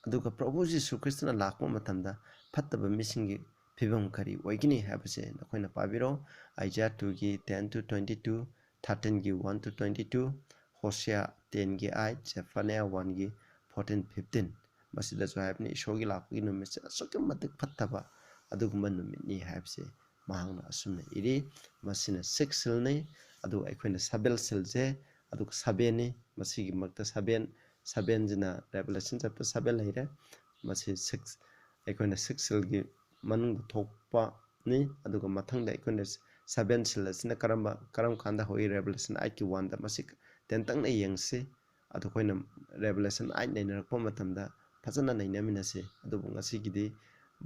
ꯑꯗꯨꯒ ꯄ꯭ꯔꯚꯨ ꯖꯤꯁꯨ ꯈ꯭ꯔꯤꯁꯇꯅ ꯂꯥꯛꯄ ꯃꯇꯝꯗ ꯐꯠꯇꯕ ꯃꯤꯁꯤꯡꯒꯤ ꯐꯤꯕꯝ ꯀꯔꯤ ꯑꯣꯏꯒꯅꯤ ꯍꯥꯏꯕꯁꯦ ꯅꯈꯣꯏꯅ ꯄꯥꯕꯤꯔꯣ꯫ Isaiah two ꯒꯤ ten to twenty two, thirteen ꯒꯤ one to twenty two, Hosea ten ꯒꯤ eight, Zephaniah one ꯒꯤ fourteen, fifteen꯫ ꯃꯁꯤꯗꯁꯨ ꯍꯥꯏꯕꯅꯤ, ꯏꯁꯣꯔꯒꯤ ꯂꯥꯛꯄꯒꯤ ꯅꯨꯃꯤꯠꯁꯦ ꯑꯁꯨꯛꯀꯤ ꯃꯇꯤꯛ ꯐꯠꯇꯕ ꯑꯗꯨꯒꯨꯝꯕ ꯅꯨꯃꯤꯠꯅꯤ ꯍꯥꯏꯕꯁꯦ ꯃꯍꯥꯛꯅ ꯑꯁꯨꯝꯅ ꯏꯔꯤ꯫ ꯃꯁꯤꯅ sixth sealꯅꯤ꯫ ꯑꯗꯨꯒ ꯑꯩꯈꯣꯏꯅ seventh sealꯁꯦ, ꯑꯗꯨꯒ sevenꯅꯤ꯫ ꯃꯁꯤꯒꯤ ꯃꯔꯛꯇ seven, sevenꯁꯤꯅ Revelation chapter seven ꯂꯩꯔꯦ꯫ ꯃꯁꯤ six, ꯑꯩꯈꯣꯏꯅ sixth sealꯒꯤ ꯃꯅꯨꯡꯗ ꯊꯣꯛꯄꯅꯤ꯫ ꯑꯗꯨꯒ ꯃꯊꯪꯗ ꯑꯩꯈꯣꯏꯅ seventh seal ꯑꯁꯤꯅ ꯀꯔꯝꯕ, ꯀꯔꯝ ꯀꯥꯟꯗ ꯍꯧꯏ? Revelation eightꯀꯤ oneꯗ꯫ ꯃꯁꯤ ꯇꯦꯟꯇꯛꯅ ꯌꯦꯡꯁꯤ꯫ ꯑꯗꯨ ꯑꯩꯈꯣꯏꯅ Revelation eight ꯅꯩꯅꯔꯛꯄ ꯃꯇꯝꯗ ꯐꯖꯅ ꯅꯩꯅꯃꯤꯟꯅꯁꯤ꯫ ꯑꯗꯨꯕꯨ ꯉꯁꯤꯒꯤꯗꯤ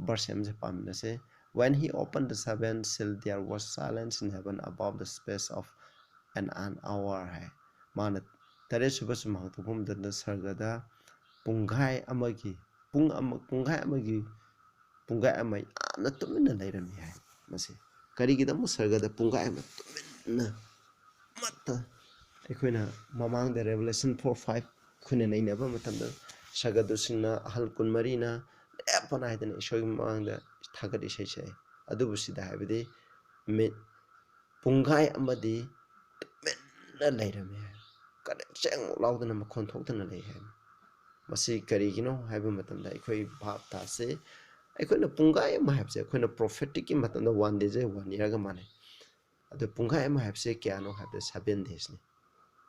verse sevenꯁꯦ ꯄꯥꯃꯤꯟꯅꯁꯦ꯫ When he opened the seventh seal, there was silence in heaven above the space of an, an hour ꯍꯥꯏ꯫ ꯃꯥꯅ ꯇꯔꯦꯠ ꯁꯨꯕ ꯆꯨꯝ ꯍꯥꯡꯗꯣꯛꯄ ꯃꯇꯝꯗ ꯁꯔꯒꯗ ꯄꯨꯡꯈꯥꯏ ꯑꯃꯒꯤ ꯄꯨꯡ ꯑꯃ ꯄꯨꯡꯈꯥꯏ ꯑꯃꯒꯤ ꯄꯨꯡꯈꯥꯏ ꯑꯃ ꯌꯥꯝꯅ ꯇꯨꯃꯤꯟꯅ ꯂꯩꯔꯝꯃꯤ ꯍꯥꯏ꯫ ꯃꯁꯤ ꯀꯔꯤꯒꯤꯗꯃꯛ ꯁꯔꯒꯗ ꯄꯨꯡꯈꯥꯏ ꯑꯃ ꯇꯨꯃꯤꯟꯅ ꯑꯃꯠꯇ ꯑꯩꯈꯣꯏꯅ ꯃꯃꯥꯡꯗ Revelation four five ꯑꯩꯈꯣꯏꯅ ꯅꯩꯅꯕ ꯃꯇꯝꯗ ꯁꯔꯒꯗꯨꯁꯤꯡꯅ ꯑꯍꯜ ꯀꯨꯟꯃꯔꯤꯅ ꯂꯦꯞꯄ ꯅꯥꯏꯗꯅ ꯏꯁꯣꯔꯒꯤ ꯃꯃꯥꯡꯗ ꯊꯥꯒꯠ ꯏꯁꯩ ꯁꯛꯏ꯫ ꯑꯗꯨꯕꯨ ꯁꯤꯗ ꯍꯥꯏꯕꯗꯤ ꯃꯤꯠ ꯄꯨꯡꯈꯥꯏ ꯑꯃꯗꯤ ꯇꯨꯃꯤꯟꯅ ꯂꯩꯔꯝꯃꯤ ꯍꯥꯏ꯫ ꯀꯔꯤ ꯆꯦꯡ ꯂꯥꯎꯗꯅ ꯃꯈꯣꯟ ꯊꯣꯛꯇꯅ ꯂꯩ ꯍꯥꯏ꯫ ꯃꯁꯤ ꯀꯔꯤꯒꯤꯅꯣ ꯍꯥꯏꯕ ꯃꯇꯝꯗ ꯑꯩꯈꯣꯏ ꯚꯥꯞ ꯇꯥꯁꯦ꯫ ꯑꯩꯈꯣꯏꯅ ꯄꯨꯡꯈꯥꯏ ꯑꯃ ꯍꯥꯏꯕꯁꯦ ꯑꯩꯈꯣꯏꯅ propheticꯀꯤ ꯃꯇꯝꯗ one dayꯁꯦ one yearꯒ ꯃꯥꯟꯅꯩ꯫ ꯑꯗꯨ ꯄꯨꯡꯈꯥꯏ ꯑꯃ ꯍꯥꯏꯕꯁꯦ ꯀꯌꯥꯅꯣ ꯍꯥꯏꯕꯗ seven daysꯅꯤ꯫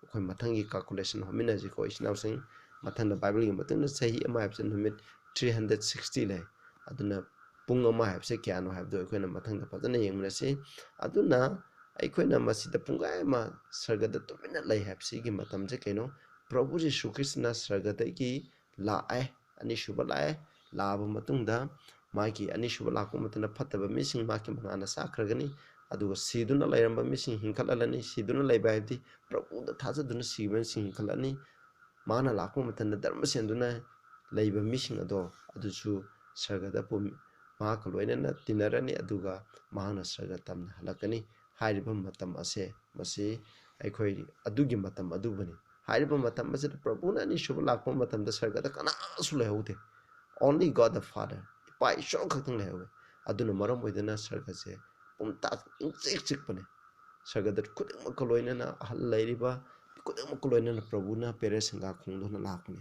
ꯑꯩꯈꯣꯏ ꯃꯊꯪꯒꯤ calculation ꯍꯣꯠꯃꯤꯟꯅꯁꯤꯀꯣ ꯏꯆꯤꯟ ꯏꯅꯥꯎꯁꯤꯡ꯫ ꯃꯊꯪꯗ Bibleꯒꯤ ꯃꯇꯨꯡꯗ ꯆꯍꯤ ꯑꯃ ꯍꯥꯏꯕꯁꯦ ꯅꯨꯃꯤꯠ three hundred sixty ꯂꯩ꯫ ꯑꯗꯨꯅ ꯄꯨꯡ ꯑꯃ ꯍꯥꯏꯕꯁꯦ ꯀꯌꯥꯅꯣ ꯍꯥꯏꯕꯗꯣ ꯑꯩꯈꯣꯏꯅ ꯃꯊꯪꯗ ꯐꯖꯅ ꯌꯦꯡꯃꯤꯟꯅꯁꯤ꯫ ꯑꯗꯨꯅ ꯑꯩꯈꯣꯏꯅ ꯃꯁꯤꯗ ꯄꯨꯡꯈꯥꯏ ꯑꯃ ꯁꯔꯒꯗ ꯇꯨꯃꯤꯟꯅ ꯂꯩ ꯍꯥꯏꯕꯁꯤꯒꯤ ꯃꯇꯝꯁꯦ ꯀꯩꯅꯣ? ꯄ꯭ꯔꯚꯨ ꯖꯤꯁꯨ ꯈ꯭ꯔꯤꯁꯇꯅ ꯁꯔꯒꯗꯒꯤ ꯂꯥꯛꯑꯦ, ꯑꯅꯤꯁꯨꯕ ꯂꯥꯛꯑꯦ꯫ ꯂꯥꯛꯑꯕ ꯃꯇꯨꯡꯗ ꯃꯥꯒꯤ ꯑꯅꯤꯁꯨꯕ ꯂꯥꯛꯄ ꯃꯇꯝꯗ ꯐꯠꯇꯕ ꯃꯤꯁꯤꯡ ꯃꯥꯒꯤ ꯃꯉꯥꯅ ꯆꯥꯈ꯭ꯔꯒꯅꯤ꯫ ꯑꯗꯨꯒ ꯁꯤꯗꯨꯅ ꯂꯩꯔꯝꯕ ꯃꯤꯁꯤꯡ ꯍꯤꯡꯒꯠꯍꯜꯂꯅꯤ꯫ ꯁꯤꯗꯨꯅ ꯂꯩꯕ ꯍꯥꯏꯕꯗꯤ ꯄ꯭ꯔꯚꯨꯗ ꯊꯥꯖꯗꯨꯅ ꯁꯤꯕ ꯃꯤꯁꯤꯡ ꯍꯤꯡꯒꯠꯂꯅꯤ꯫ ꯃꯥꯅ ꯂꯥꯛꯄ ꯃꯇꯝꯗ ꯙꯔꯃ ꯁꯦꯟꯗꯨꯅ ꯂꯩꯕ ꯃꯤꯁꯤꯡ ꯑꯗꯣ ꯑꯗꯨꯁꯨ ꯁꯔꯒꯗ ꯄꯨꯝ-, ꯃꯍꯥꯛꯀ ꯂꯣꯏꯅꯅ ꯇꯤꯟꯅꯔꯅꯤ, ꯑꯗꯨꯒ ꯃꯍꯥꯛꯅ ꯁꯔꯒ ꯇꯝꯅ ꯍꯜꯂꯛꯀꯅꯤ꯫ ꯍꯥꯏꯔꯤꯕ ꯃꯇꯝ ꯑꯁꯦ ꯃꯁꯤ ꯑꯩꯈꯣꯏ ꯑꯗꯨꯒꯤ ꯃꯇꯝ ꯑꯗꯨꯕꯨꯅꯤ꯫ ꯍꯥꯏꯔꯤꯕ ꯃꯇꯝ ꯑꯁꯤꯗ ꯄ꯭ꯔꯚꯨꯅ ꯑꯅꯤꯁꯨꯕ ꯂꯥꯛꯄ ꯃꯇꯝꯗ ꯁꯔꯒꯗ ꯀꯅꯥꯁꯨ ꯂꯩꯍꯧꯗꯦ꯫ Only God the Father, ꯏꯄꯥ ꯏꯁꯣꯔ ꯈꯛꯇꯪ ꯂꯩꯍꯧꯋꯦ꯫ ꯑꯗꯨꯅ ꯃꯔꯝ ꯑꯣꯏꯗꯨꯅ ꯁꯔꯒꯁꯦ ꯄꯨꯝꯇꯥꯛ ꯏꯪꯆꯤꯛ ꯆꯤꯛꯄꯅꯦ꯫ ꯁꯔꯒꯗ ꯈꯨꯗꯤꯡꯃꯛꯀ ꯂꯣꯏꯅꯅ ꯑꯍꯜ ꯂꯩꯔꯤꯕ ꯈꯨꯗꯤꯡꯃꯛꯀ ꯂꯣꯏꯅꯅ ꯄ꯭ꯔꯚꯨꯅ ꯄꯦꯔꯦ ꯁꯪꯒꯥ ꯈꯣꯡꯗꯨꯅ ꯂꯥꯛꯄꯅꯤ꯫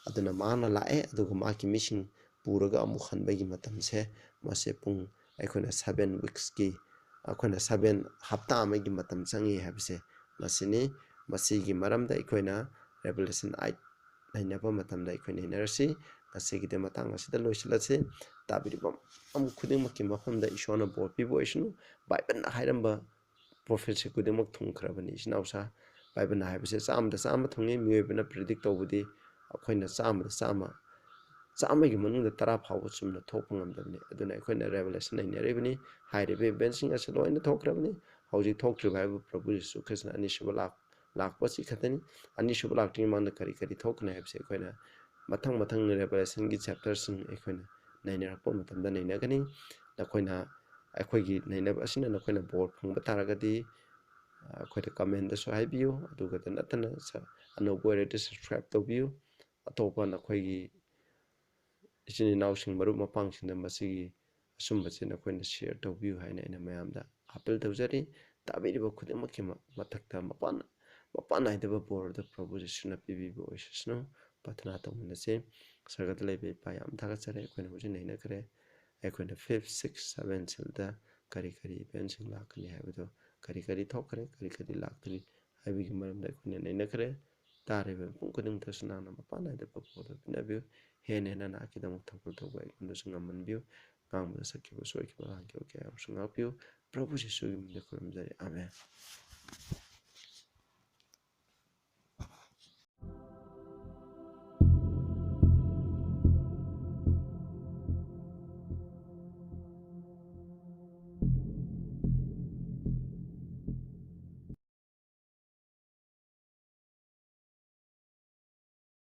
ꯑꯗꯨꯅ ꯃꯥꯅ ꯂꯥꯛꯑꯦ, ꯑꯗꯨꯒ ꯃꯥꯒꯤ ꯃꯤꯁꯤꯡ ꯄꯨꯔꯒ ꯑꯃꯨꯛ ꯍꯟꯕꯒꯤ ꯃꯇꯝꯁꯦ ꯃꯁꯦ ꯄꯨꯡ ꯑꯩꯈꯣꯏꯅ seven weeksꯀꯤ, ꯑꯩꯈꯣꯏꯅ seven ꯍꯞꯇꯥ ꯑꯃꯒꯤ ꯃꯇꯝ ꯆꯪꯉꯤ ꯍꯥꯏꯕꯁꯦ ꯃꯁꯤꯅꯤ꯫ ꯃꯁꯤꯒꯤ ꯃꯔꯝꯗ ꯑꯩꯈꯣꯏꯅ Revelation eight ꯅꯩꯅꯕ ꯃꯇꯝꯗ ꯑꯩꯈꯣꯏ ꯅꯩꯅꯔꯁꯤ꯫ ꯉꯁꯤꯒꯤꯗꯤ ꯃꯇꯥꯡ ꯑꯁꯤꯗ ꯂꯣꯏꯁꯤꯜꯂꯁꯤ꯫ ꯇꯥꯕꯤꯔꯤꯕ ꯃꯐꯝ ꯈꯨꯗꯤꯡꯃꯛꯀꯤ ꯃꯐꯝꯗ ꯏꯁꯣꯔꯅ ꯕꯣꯔ ꯄꯤꯕ ꯑꯣꯏꯁꯅꯨ꯫ ꯕꯥꯏꯕꯜꯅ ꯍꯥꯏꯔꯝꯕ prophecy ꯈꯨꯗꯤꯡꯃꯛ ꯊꯨꯡꯈ꯭ꯔꯕꯅꯤ, ꯏꯆꯤꯟ ꯏꯅꯥꯎꯁꯥ꯫ ꯕꯥꯏꯕꯜꯅ ꯍꯥꯏꯕꯁꯦ ꯆꯥꯝꯃꯗ ꯆꯥꯝꯃ ꯊꯨꯡꯉꯤ꯫ ꯃꯤꯑꯣꯏꯕꯅ predict ꯇꯧꯕꯗꯤ ꯑꯩꯈꯣꯏꯅ ꯆꯥꯝꯃꯗ ꯆꯥꯝꯃ ꯆꯥꯝꯃꯒꯤ ꯃꯅꯨꯡꯗ ꯇꯔꯥ ꯐꯥꯎꯕ ꯆꯨꯝꯅ ꯊꯣꯛꯄ ꯉꯝꯗꯕꯅꯤ꯫ ꯑꯗꯨꯅ ꯑꯩꯈꯣꯏꯅ revelation ꯅꯩꯅꯔꯤꯕꯅꯤ꯫ ꯍꯥꯏꯔꯤꯕ eventꯁꯤꯡ ꯑꯁꯤ ꯂꯣꯏꯅ ꯊꯣꯛꯈ꯭ꯔꯕꯅꯤ꯫ ꯍꯧꯖꯤꯛ ꯊꯣꯛꯇ꯭ꯔꯤꯕ ꯍꯥꯏꯕꯨ ꯄ꯭ꯔꯚꯨ ꯖꯤꯁꯨ ꯈ꯭ꯔꯤꯁꯇꯅ ꯑꯅꯤꯁꯨꯕ ꯂꯥꯛ-, ꯂꯥꯛꯄ ꯑꯁꯤ ꯈꯛꯇꯅꯤ꯫ ꯑꯅꯤꯁꯨꯕ ꯂꯥꯛꯇ꯭ꯔꯤꯉꯩ ꯃꯃꯥꯡꯗ ꯀꯔꯤ ꯀꯔꯤ ꯊꯣꯛꯀꯅꯤ ꯍꯥꯏꯕꯁꯤ ꯑꯩꯈꯣꯏꯅ ꯃꯊꯪ ꯃꯊꯪ revelationꯒꯤ chapterꯁꯤꯡ ꯑꯩꯈꯣꯏꯅ ꯅꯩꯅꯔꯛꯄ ꯃꯇꯝꯗ ꯅꯩꯅꯒꯅꯤ꯫ ꯅꯈꯣꯏꯅ ꯑꯩꯈꯣꯏꯒꯤ ꯅꯩꯅꯕ ꯑꯁꯤꯅ ꯅꯈꯣꯏꯅ ꯕꯣꯔ ꯐꯪꯕ ꯇꯥꯔꯒꯗꯤ, ꯑ, ꯑꯩꯈꯣꯏꯗ commentꯗꯁꯨ ꯍꯥꯏꯕꯤꯌꯨ꯫ ꯑꯗꯨꯒ ꯅꯠꯇꯅ ꯁ-, ꯑꯅꯧꯕ ꯑꯣꯏꯔꯗꯤ subscribe ꯇꯧꯕꯤꯌꯨ꯫ ꯑꯇꯣꯞꯄ ꯅꯈꯣꯏꯒꯤ ꯏꯆꯤꯟ ꯏꯅꯥꯎꯁꯤꯡ, ꯃꯔꯨꯞ ꯃꯄꯥꯡꯁꯤꯡꯗ ꯃꯁꯤꯒꯤ ꯑꯆꯨꯝꯕꯁꯤ ꯅꯈꯣꯏꯅ share ꯇꯧꯕꯤꯌꯨ ꯍꯥꯏꯅ ꯑꯩꯅ ꯃꯌꯥꯝꯗ appeal ꯇꯧꯖꯔꯤ꯫ ꯇꯥꯕꯤꯔꯤꯕ ꯈꯨꯗꯤꯡꯃꯛꯀꯤ ꯃ-, ꯃꯊꯛꯇ ꯃꯄꯥꯟ, ꯃꯄꯥꯟ ꯅꯥꯏꯗꯕ ꯕꯣꯔ ꯑꯗꯨ ꯄ꯭ꯔꯚꯨ ꯖꯤꯁꯨꯅ ꯄꯤꯕꯤꯕ ꯑꯣꯏꯁꯁꯅꯨ꯫ ꯄ꯭ꯔꯥꯊꯅꯥ ꯇꯧꯃꯤꯟꯅꯁꯤ꯫ ꯁꯔꯒꯗ ꯂꯩꯕ ꯏꯄꯥ, ꯌꯥꯝ ꯊꯥꯒꯠꯆꯔꯤ꯫ ꯑꯩꯈꯣꯏꯅ ꯍꯧꯖꯤꯛ ꯅꯩꯅꯈ꯭ꯔꯦ꯫ ꯑꯩꯈꯣꯏꯅ fifth, sixth, seventh sealꯗ ꯀꯔꯤ ꯀꯔꯤ eventꯁꯤꯡ ꯂꯥꯛꯀꯅꯤ ꯍꯥꯏꯕꯗꯨ, ꯀꯔꯤ ꯀꯔꯤ ꯊꯣꯛꯈ꯭ꯔꯦ, ꯀꯔꯤ ꯀꯔꯤ ꯂꯥꯛꯇ꯭ꯔꯤ ꯍꯥꯏꯕꯒꯤ ꯃꯔꯝꯗ ꯑꯩꯈꯣꯏꯅ ꯅꯩꯅꯈ꯭ꯔꯦ꯫ ꯇꯥꯔꯤꯕ ꯃꯤꯄꯨꯝ ꯈꯨꯗꯤꯡꯃꯛꯇꯁꯨ ꯅꯪꯅ ꯃꯄꯥꯟ ꯅꯥꯏꯗꯕ ꯕꯣꯔ ꯄꯤꯅꯕꯤꯌꯨ꯫ ꯍꯦꯟꯅ ꯍꯦꯟꯅ ꯅꯍꯥꯛꯀꯤꯗꯃꯛ ꯊꯧꯒꯜ ꯇꯧꯕ ꯑꯩꯉꯣꯟꯗꯁꯨ ꯉꯝꯍꯟꯕꯤꯌꯨ꯫ ꯉꯥꯡꯕꯗ ꯁꯛꯈꯤꯕ, ꯁꯣꯏꯈꯤꯕ, ꯂꯥꯟꯈꯤꯕ ꯀꯌꯥ ꯌꯥꯎꯔꯁꯨ ꯉꯥꯛꯄꯤꯌꯨ꯫ ꯄ꯭ꯔꯚꯨ ꯖꯤꯁꯨꯒꯤ ꯃꯤꯡꯗ ꯈꯨꯔꯨꯝꯖꯔꯤ꯫ ꯑꯥꯃꯦꯟ꯫